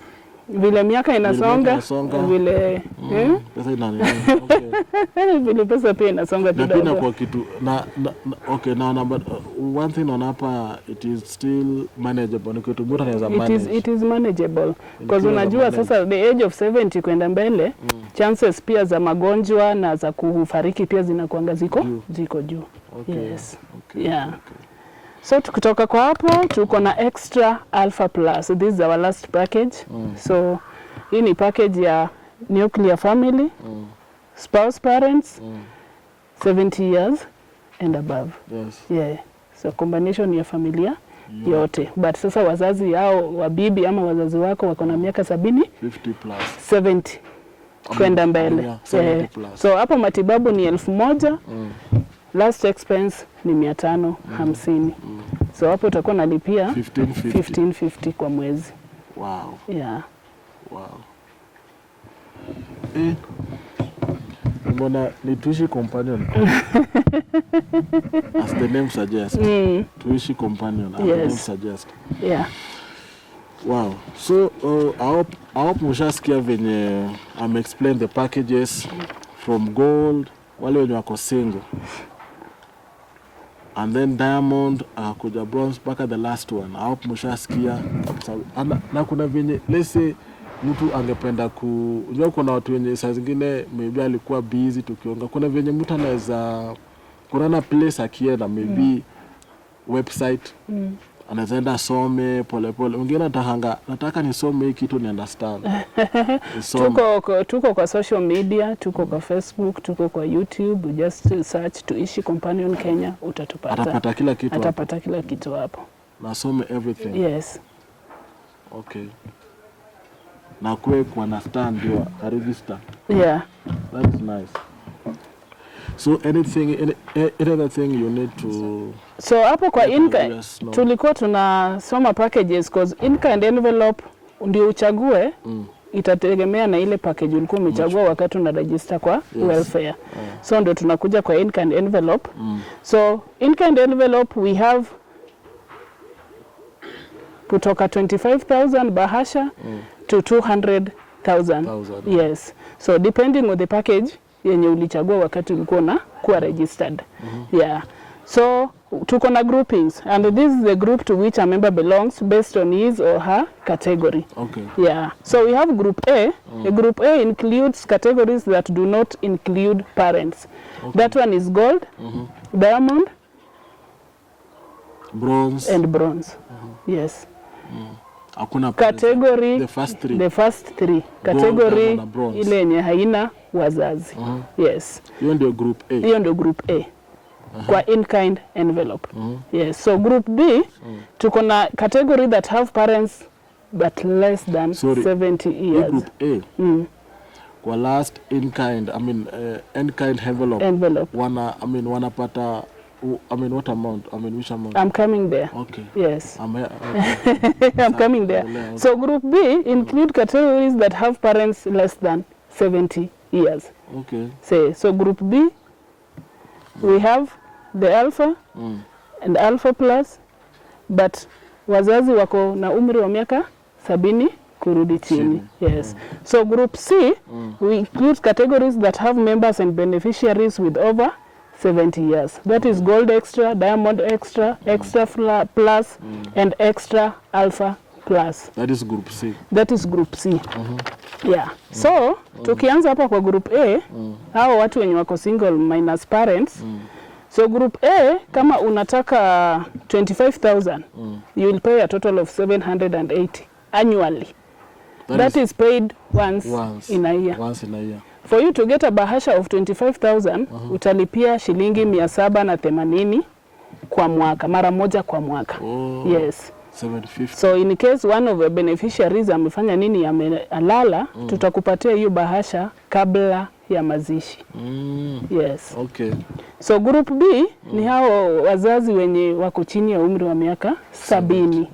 Vile miaka inasonga, inasonga. vile pesa ina nini? Okay. vile pesa pia inasonga Na pia kidogo. inakuwa kitu na okay naona but one thing naona hapa it is still manageable. Ni kitu mtu anaweza manage. It is manageable because It is unajua manageable. sasa the age of 70 kwenda mbele, chances pia za magonjwa na za kufariki pia zinakuanga ziko juu. Okay. Yes. Okay. Yeah. Okay. So tukitoka kwa hapo tuko na Extra Alpha Plus. This is our last package. So hii ni package ya nuclear family, spouse parents, 70 years and above. Yes. Yeah. So combination ya familia yote. But sasa wazazi yao wabibi ama wazazi wako wako na miaka 70, 50 plus. 70 kwenda mbele. Yeah, 70 Yeah. plus. So hapo matibabu ni 1000, last expense ni 550. So hapo utakuwa unalipia 1550. 1550 kwa mwezi. Wow. Yeah. Wow. Eh. Mbona ni Tuishi Companion, as the name suggests. Tuishi Companion, as the name suggests. Wow. So I hope mshasikia venye I'm explain the packages from gold, wale wenye wako single, and then diamond, akakuja bronze mpaka the last one. I hope mshasikia kabisa. Na kuna venye, let's say mtu angependa ku, unajua kuna watu wenye saa zingine maybe alikuwa busy tukiongea, kuna venye mtu anaweza, kuna na place akienda, maybe website, anaweza enda asome polepole. Wengine atakanga, nataka nisome hii kitu ni understand, nisome. Tuko kwa social media, tuko kwa Facebook, tuko kwa YouTube. Just search Tuishi Companion Kenya, utatupata. Atapata kila kitu hapo. Atapata kila kitu hapo. Na asome everything. Yes. Okay, na kwe ku understand ndio aregister. Yeah. That is nice. So anything, any other thing you need to So hapo kwa let in our viewers know? Tulikuwa tunasoma packages, cause in-kind envelope ndio uchague, itategemea na ile package ulikuwa umechagua wakati una register kwa welfare. So ndio tunakuja kwa in-kind envelope. So in-kind envelope we have kutoka 25,000 bahasha to 200,000. Thousand. Yes. So depending on the package yenye ulichagua wakati ulikuwa na kuwa registered. Yeah. So tuko na groupings, and this is the group to which a member belongs based on his or her category. Yeah. So we have group A. The group A includes categories that do not include parents. That one is gold, diamond, Bronze. And bronze. Yes. Hakuna parents. Category, The first three. The first three. Category Diamond na bronze. Ile yenye haina wazazi. Yes. Hiyo ndio group A. Hiyo ndio group A kwa in-kind envelope. Yes. So group B, tuko na category that have parents but less than Sorry. 70 Hii years. group A, kwa last in kind, I mean, in kind envelope, Envelope. Wana, I mean, wanapata, I mean, what amount? I mean, which amount? I'm coming there. Okay. Yes. I'm here. Okay. I'm coming there. Endelea, okay. So group B include categories that have parents less than 70 years. Say, so group B, we have the alpha and alpha plus, but wazazi wako na umri wa miaka 70 kurudi chini. Yes. So group C, we include categories that have members and beneficiaries with over 70 years. That is gold extra, diamond extra, extra plus and extra alpha plus. That is group C. That is group C. Yeah. So tukianza hapa kwa group A, hao watu wenye wako single minus parents. So group A, kama unataka 25,000, you will pay a total of 780 annually. That is paid once, Once in a year. Once in a year. For you to get a bahasha of 25,000, utalipia shilingi 780 kwa mwaka, mara moja kwa mwaka. Oh. Yes. 750. So in case one of the beneficiaries amefanya nini, amelala, tutakupatia hiyo bahasha kabla ya mazishi. Yes. So group B ni hao wazazi wenye wako chini ya umri wa miaka 70.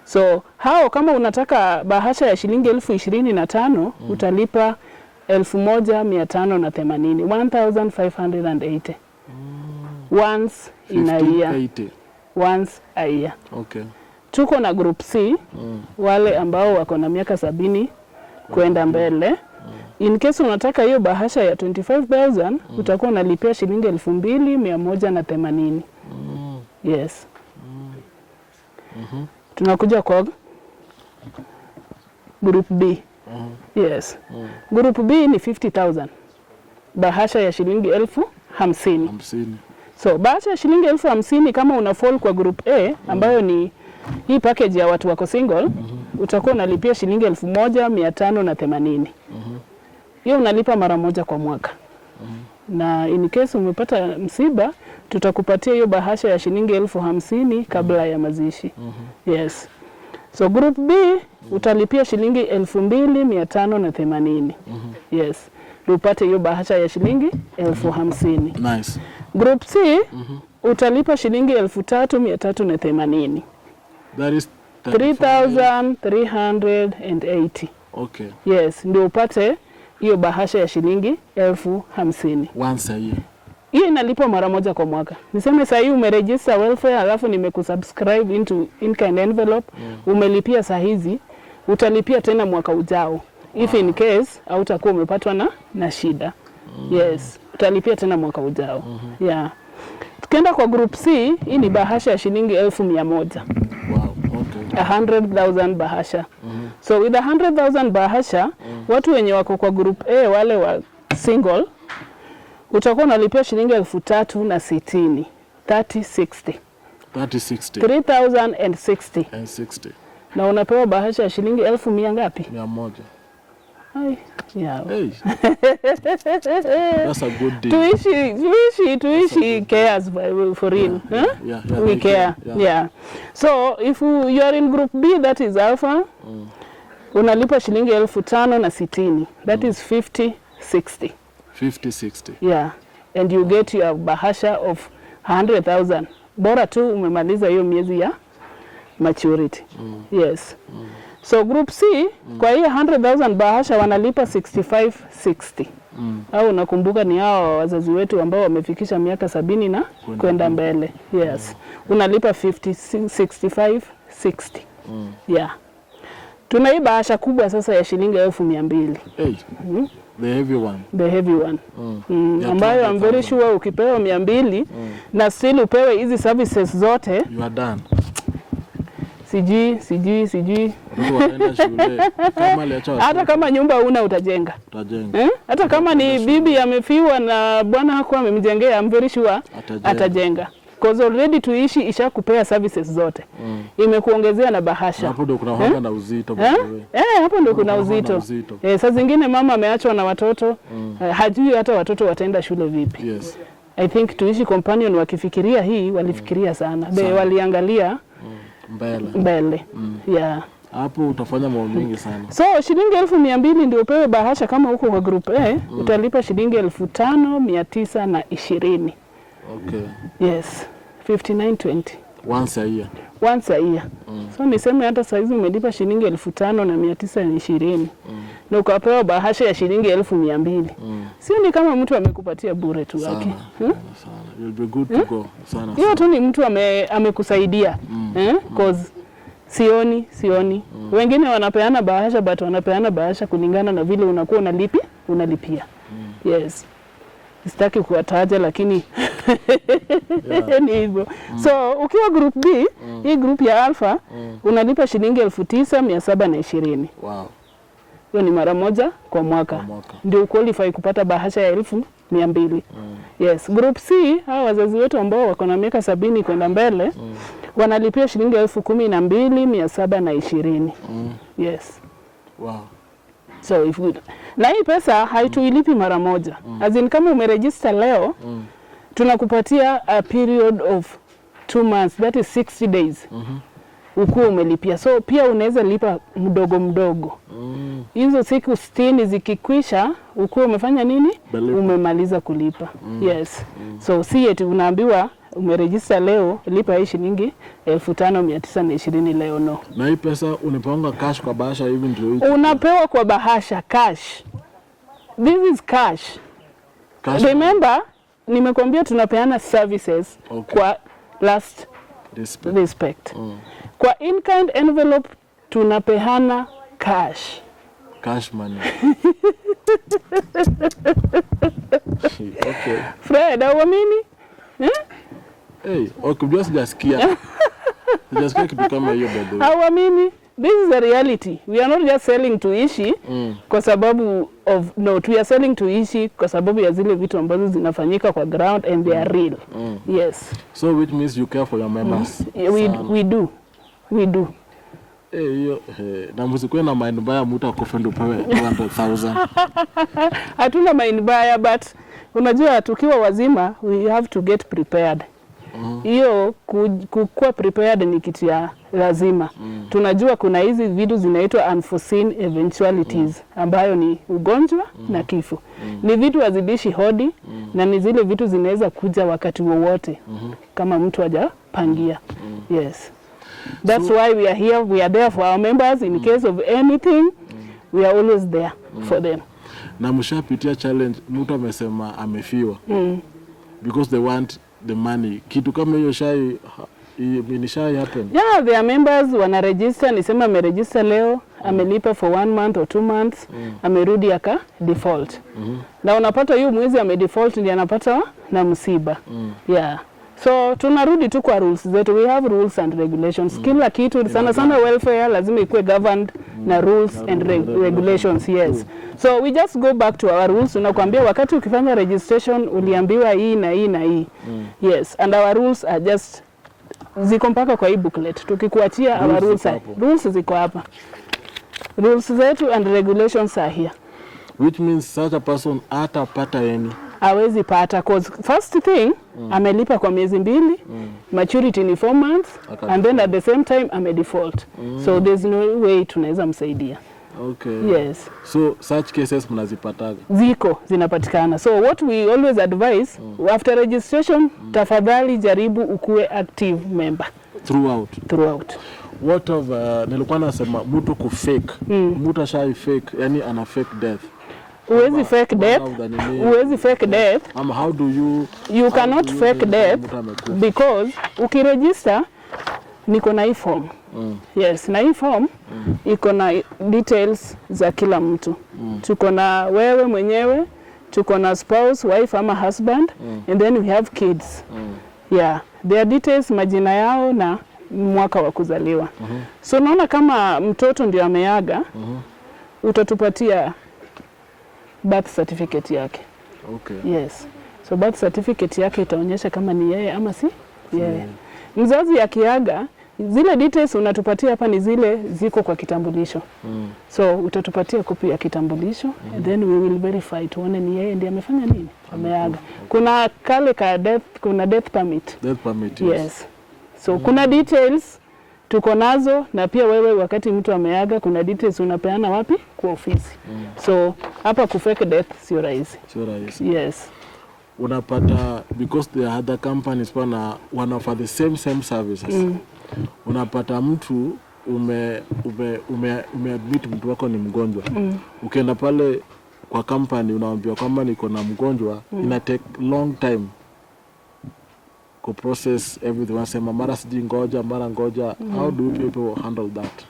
So hao kama unataka bahasha ya shilingi 25,000, utalipa 1580, 1580, once in a year. 1580. Once a year. Tuko na group C, wale ambao wako na miaka 70 kwenda mbele. In case unataka hiyo bahasha ya 25,000, utakuwa unalipia shilingi 2180. Yes. Tunakuja kwa group B. Yes. Group B ni 50,000. Bahasha ya shilingi 50,000. 50. So bahasha ya shilingi 50,000, kama una fall kwa group A, ambayo ni hii package ya watu wako single, utakuwa unalipia shilingi 1580. Hiyo unalipa mara moja kwa mwaka. Na in case umepata msiba, tutakupatia hiyo bahasha ya shilingi 50,000 kabla ya mazishi. Yes. So group B utalipia shilingi 2580. Yes. Ndio upate hiyo bahasha ya shilingi 50,000. Nice. Group C utalipa shilingi 3380. That is 3,380. Okay. Yes, ndio upate hiyo bahasha ya shilingi 50,000. Once a year. Hiyo inalipwa mara moja kwa mwaka. Niseme saa hii umeregister welfare alafu nimekusubscribe into in-kind envelope, umelipia saa hizi, utalipia tena mwaka ujao. If in case hautakuwa umepatwa na shida. Yes, utalipia tena mwaka ujao. Yeah. Tukienda kwa group C, hii ni bahasha ya shilingi 100,000. Wow. Okay. 100,000 bahasha. So with 100,000 bahasha, watu wenye wako kwa group A, wale wa single, utakuwa unalipia shilingi 3,060, 3060, 3060 3060, and 60. na unapewa bahasha ya shilingi 100,000 ngapi? 100. Ai, yeah. Hey. That's a good deal. Tuishi cares for real. Huh? Yeah, We they care. care. Yeah. So if you are in group B, that is alpha, unalipa shilingi 5,060. That is 5060. 5060. Yeah. And you get your bahasha of 100,000. Bora tu umemaliza hiyo miezi ya maturity. Yes. So group C, kwa hiyo 100,000 bahasha wanalipa 6560. Au unakumbuka ni hao wazazi wetu ambao wamefikisha miaka 70 na kwenda mbele. Yes. Unalipa 6560. Yeah. Tuna hii bahasha kubwa sasa ya shilingi 200,000. Hey. The heavy one. The heavy one. Yeah, ambayo I'm very 200,000. sure ukipewa 200 na still upewe hizi services zote, You are done. Sijui. Watoto wataenda shule. Kama aliacha Hata watoto kama nyumba una utajenga. utajenga. Eh? Hata kama ni bibi amefiwa na bwana hakuwa amemjengea, I'm very sure Atajenga. atajenga. Cause already Tuishi ishakupea services zote. Imekuongezea na bahasha. Hapo ndio kuna hoga na uzito by Eh? the way. Eh, hapo ndio kuna Kuna uzito. uzito. Eh, saa zingine mama ameachwa na watoto, hajui hata watoto wataenda shule vipi. Yes. I think Tuishi Companion wakifikiria hii walifikiria sana. They waliangalia Mbele. mbele. Yeah. Hapo utafanya mambo mengi sana. So shilingi 200,000 ndio upewe bahasha kama huko kwa group A, utalipa shilingi 5,920. Okay. Yes, 5920 Once a year. once a year. So niseme hata saizi umelipa shilingi 5,920 na ukapewa bahasha ya shilingi 200,000. Sio ni kama mtu amekupatia bure tu wake. Sana. Sana. You'll be good to go. Sana. Hiyo tu ni mtu amekusaidia. Cause sioni. Wengine wanapeana bahasha but wanapeana bahasha kulingana na vile unakuwa unalipia. Yes. Sitaki kuwataja lakini ni hivyo. So ukiwa group B, hii group ya alpha, unalipa shilingi 9,720. Wow. Hiyo ni mara moja kwa mwaka. Ndio qualify kupata bahasha ya 200,000. Yes, group C, hawa wazazi wetu ambao wako na miaka 70 kwenda mbele, wanalipia shilingi 12,720. Yes. Wow. So if we, na hii pesa haituilipi mara moja. As in kama umeregister leo, tunakupatia a period of 2 months, that is 60 days. Ukuwa umelipia. So pia unaweza lipa mdogo mdogo. Hizo siku 60 zikikwisha, ukuwa umefanya nini? Belipa. Umemaliza kulipa. Yes. So si eti unaambiwa umeregister leo, lipa hii shilingi 5,920 leo, no. Na hii pesa unipanga cash kwa bahasha hivi ndio hicho. Unapewa kwa bahasha cash. This is cash. Cash. Remember, nimekuambia tunapeana services Okay. kwa last Respect. respect. Kwa in-kind envelope tunapeana cash. Cash money. Okay. Fred, hauamini? Eh? Hey, okay, unajua sijasikia. Sijasikia kitu kama hiyo by the way. Hauamini? This is a reality. We are not just selling Tuishi kwa sababu of no, we are selling Tuishi kwa sababu ya zile vitu ambazo zinafanyika kwa ground and they are real. Yes. So which means you care for your members. We do. We do. Eh, hiyo na msikuwe na mind mbaya mtu akufe ndio upewe 200,000. Hatuna mind mbaya but unajua tukiwa wazima we have to get prepared. Hiyo kukuwa prepared ni kitu ya lazima. Tunajua kuna hizi vitu zinaitwa unforeseen eventualities ambayo ni ugonjwa na kifo. Ni vitu hazibishi hodi na ni zile vitu zinaweza kuja wakati wowote kama mtu hajapangia. Yes. That's why we are here. We are there for our members in case of anything. We are always there for them. Na mshapitia challenge, mtu amesema amefiwa because they want the money. Kitu kama hiyo shai happen? Yeah, their members wana register, nisema ameregister leo, amelipa for 1 month or 2 months, amerudi aka default. Na unapata hiyo mwezi ame default ndiye anapata na msiba. Yeah. So tunarudi tu kwa rules zetu. We have rules and regulations. Kila kitu, sana sana welfare, lazima ikuwe governed na rules and regulations. Yes. So we just go back to our rules. Tunakwambia wakati ukifanya registration uliambiwa hii na hii na hii. Yes, and our rules are just ziko mpaka kwa hii booklet. Tukikuachia our Rules rules, ziko hapo. Rules ziko hapa. Rules zetu and regulations are here. Which means such a person hatapata any. Hawezi pata, 'cause first thing, amelipa kwa miezi 2, maturity ni 4 months, and then at the same time ame default. So there's no way tunaweza msaidia. Yes. So such cases mnazipataga? Ziko, zinapatikana. So what we always advise, after registration, tafadhali jaribu ukuwe active member throughout. Throughout. What of nilikuwa nasema mtu kufake, mtu ashai fake, yani ana fake death? Huwezi fake death. One of the nini- Huwezi fake death. Ama how do you You how cannot do you fake know death mtu amekufa? because ukiregister, niko na hii form. Yes, na hii form iko na details za kila mtu. Tuko na wewe mwenyewe, tuko na spouse, wife ama husband, and then we have kids. Yeah, their details, majina yao na mwaka wa kuzaliwa. So unaona kama mtoto ndio ameaga, utatupatia birth certificate yake. Yes. So birth certificate yake itaonyesha kama ni yeye ama si yeye. Mzazi akiaga, zile details unatupatia hapa ni zile ziko kwa kitambulisho. So utatupatia kopi ya kitambulisho and then we will verify tuone ni yeye ndiye amefanya nini, ameaga. Kuna kale ka death, kuna death permit. Death permit, yes. Yes. So kuna details tuko nazo, na pia wewe wakati mtu ameaga kuna details unapeana wapi? Kwa ofisi. So hapa kufake death sio rahisi. Sio rahisi. Yes. Unapata because there are other companies wana offer the same same services. Unapata mtu ume admit mtu wako ni mgonjwa. Ukienda pale kwa company unaambiwa kwamba niko na mgonjwa, ina take long time ku process everything. Wanasema mara sijui ngoja, mara ngoja. How do you people handle that?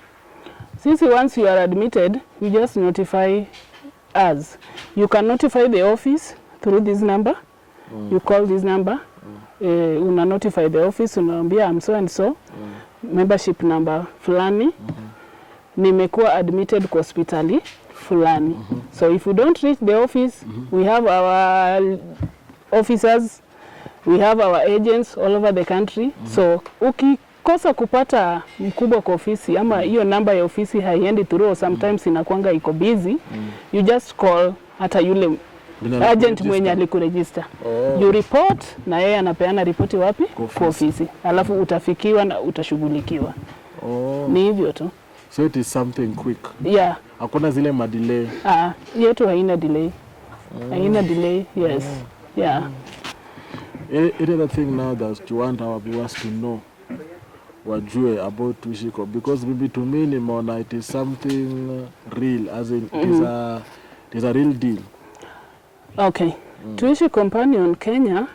Sisi, once you are admitted, you just notify us. You can notify the office through this number. You call this number. Una notify the office, unaambia, "I'm so and so, membership number fulani, nimekuwa admitted kwa hospitali fulani." So if you don't reach the office, we have our officers, we have our agents all over the country. So ukikosa kupata mkubwa kwa ofisi ama hiyo namba ya ofisi haiendi through, sometimes inakwanga iko busy, you just call hata yule Mwenye agent mwenye alikuregister. alikuregister. Oh. You report na yeye anapeana ripoti wapi? Kwa Kwa ofisi, alafu utafikiwa na utashughulikiwa. Oh. Ni hivyo tu. So it is something quick. Yeah. Hakuna zile madelay. Ah, yetu haina delay, haina delay, yes, yeah. Any other thing now that you want our viewers to know, wajue about Tuishi Co? Because maybe to me nimeona it is something real, as in it is a real deal. Okay. Tuishi Companion Kenya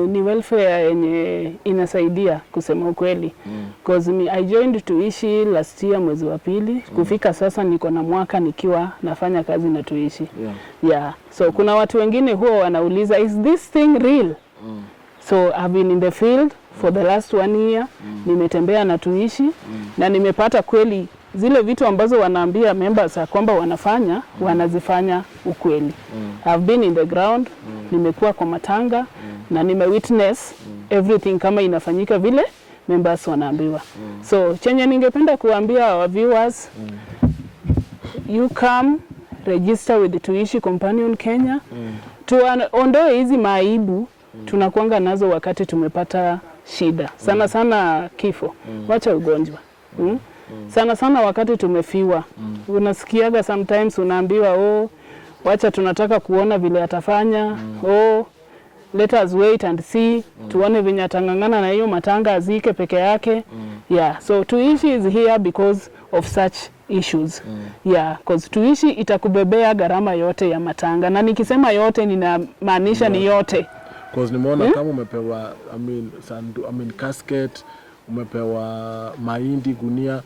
ni welfare yenye inasaidia kusema ukweli. 'Cause me, I joined Tuishi last year mwezi wa pili. Kufika sasa niko na mwaka nikiwa nafanya kazi na Tuishi. Yeah. So kuna watu wengine huwa wanauliza, "Is this thing real?" So I've been in the field for the last one year. Nimetembea na Tuishi na nimepata kweli zile vitu ambazo wanaambia members ya kwamba wanafanya, wanazifanya ukweli. I've been in the ground, nimekuwa kwa matanga na nime witness everything kama inafanyika vile members wanaambiwa. So chenye ningependa kuambia our viewers, you come register with Tuishi Companion Kenya, tuondoe hizi maaibu tunakuanga nazo wakati tumepata shida, sana sana kifo, wacha ugonjwa. Sana sana wakati tumefiwa, unasikiaga sometimes unaambiwa, "Oh, wacha tunataka kuona vile atafanya." Oh, Let us wait and see. Tuone venye atang'ang'ana na hiyo matanga azike peke yake. Yeah, so Tuishi is here because of such issues. Yeah, cause Tuishi itakubebea gharama yote ya matanga, na nikisema yote ninamaanisha ni yote. Cause nimeona kama umepewa, I mean, I mean, casket, umepewa mahindi gunia,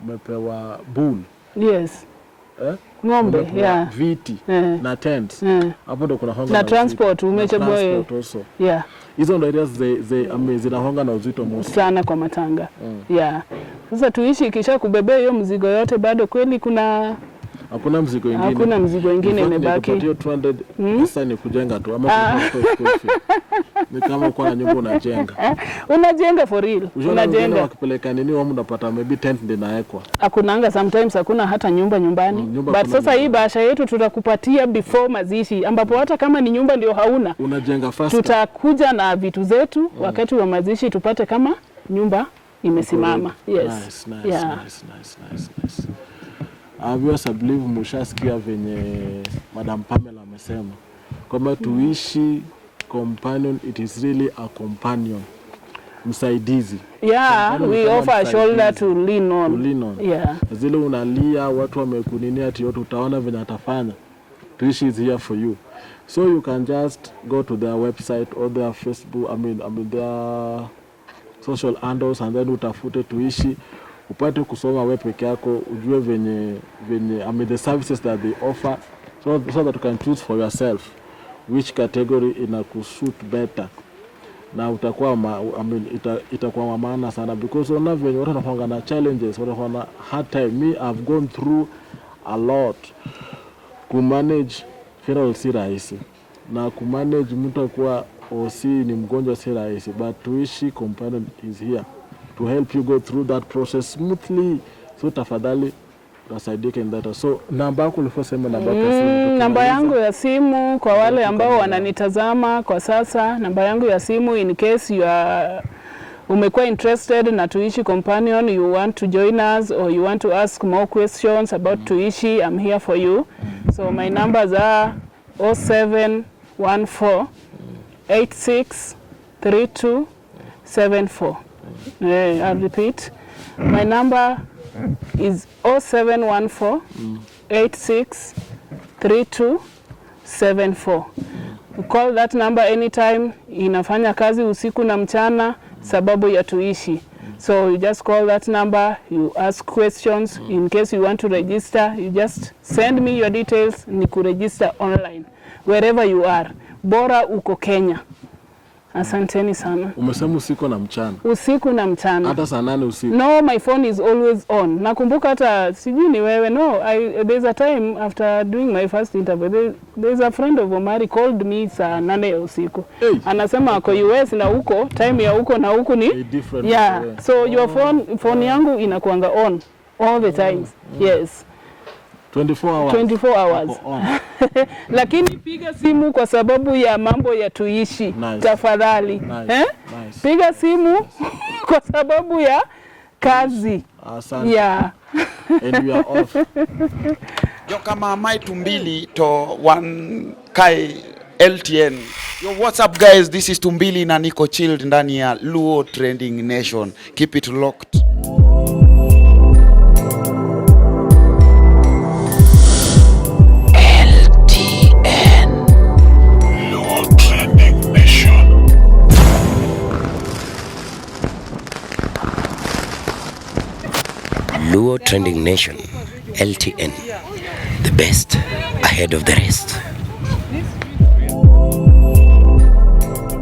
umepewa bull, Yes. eh? Ng'ombe, Umepewa yeah. viti na tents. Hapo ndo kuna honga Na na uzito. transport, Na transport also. Hizo ndo areas I mean, zinahonga na uzito most. Sana kwa matanga. Yeah. Sasa Tuishi ikisha kubebea hiyo mzigo yote, bado kweli kuna Hakuna mzigo ingine. Hakuna mzigo ingine In fact, imebaki. nikupatie 200 sasa ni kujenga tu ama kulipa school fee. Ni kama uko na nyumba unajenga. Unajenga for real. Ushaona wengine Unajenga. wakipeleka nini wao unapata maybe tent ndio inawekwa. Hakunanga, sometimes hakuna hata nyumba nyumbani. Nyumba But hakuna. sasa hii bahasha yetu tutakupatia before mazishi, ambapo hata kama ni nyumba ndio hauna, Unajenga faster. tutakuja na vitu zetu wakati wa mazishi tupate kama nyumba imesimama. Yes. Nice, nice, Yeah. nice, nice, nice, nice. Viewers, I believe mushasikia venye Madam Pamela amesema kwamba Tuishi Companion, it is really a companion, msaidizi. Yeah, Companion we ni kama offer a shoulder msaidizi. to lean on. To lean on. Yeah. Zile unalia watu wamekuninia ati yote, utaona venye atafanya. Tuishi is here for you. So you can just go to their website or their Facebook, I mean their social handles, and then utafute Tuishi upate kusoma we peke yako, ujue venye, I mean, the services that they offer, so that you can choose for yourself which category inakusuit better, na utakuwa I mean, itakuwa wa maana sana, because ona venye watu wanakuanga na challenges, watu wanakuwa na hard time. Me, I've gone through a lot. Kumanage funeral si rahisi, na kumanage mtu akuwa OC ni mgonjwa si rahisi, but Tuishi Companion is here to help you go through that process smoothly. So tafadhali utasaidika in that. So namba yako ulivyosema, namba yako ya simu, Namba tukimaliza. yangu ya simu kwa wale ambao wananitazama kwa sasa, namba yangu ya simu in case you are umekuwa interested na Tuishi Companion, you want to join us or you want to ask more questions about Tuishi, I'm here for you. So my numbers are 0714 86 32 74. I'll repeat. My number is 0714 86 32 74. Call that number anytime. Inafanya kazi usiku na mchana sababu ya Tuishi. So you just call that number, you ask questions. In case you want to register, you just send me your details, ni kuregister online wherever you are. Bora uko Kenya. Asanteni sana. Umesema usiku na mchana? Usiku na mchana. Hata saa 8 usiku? No, my phone is always on. Nakumbuka hata sijui ni wewe. No, there's a time after doing my first interview, there's a friend of Omari called me saa 8 ya usiku. Hey. Anasema ako US na huko time ya huko na huku ni Ni different. Yeah. Yeah. So your phone yangu inakuanga on all the times. Yes. 24 hours. 24 hours. Ako on. Lakini piga simu kwa sababu ya mambo ya Tuishi. Nice. Tafadhali. Nice. Eh? Nice. Piga simu kwa sababu ya kazi. Asante. Yeah. And we are off. Jokama mae Tumbili to wan kae LTN. Yo, what's up guys? This is Tumbili na niko chilled ndani ya Luo Trending Nation. Keep it locked. LTN. Luo Trending Nation. Luo Trending Nation, LTN. The best ahead of the rest.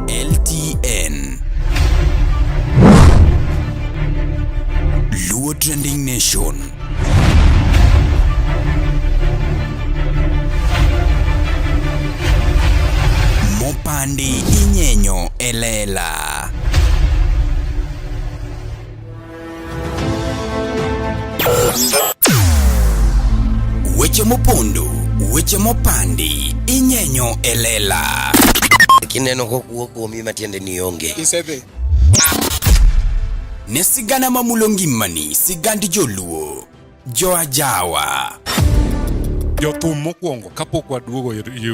LTN, Luo Trending Nation. Mopandi inyenyo elela. Weche mopondo, weche mopandi, inyenyo elela. Kineno kokuo kuomi matiende ni onge. Ne sigana mamulo ngimani, sigand joluo, joajawa. Jothum mokwongo kapok waduogo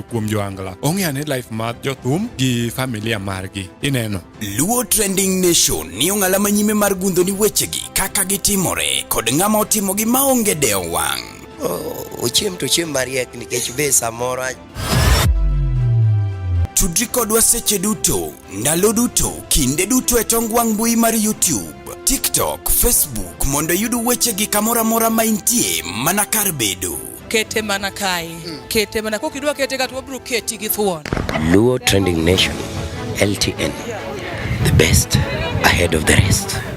kuom joangla ong'e ane life mar jothum gi familia margi ineno. Luo Trending Nation ni ong'ala manyime mar gundho ni wechegi kaka gitimore kod ng'ama otimogi maonge dewo wang'. Ochiem to ochiem mariek nikech be samoro Tudri kodwa seche duto, ndalo duto, kinde duto e tong wang' mbui mar YouTube, TikTok, Facebook mondo iyud wechegi kamoro amora ma intie mana kar bedo. Kete mana kae. Kete mana kok idwa kete ka to wabiro keti gi thuon. Luo Trending Nation, LTN, the best ahead of the rest.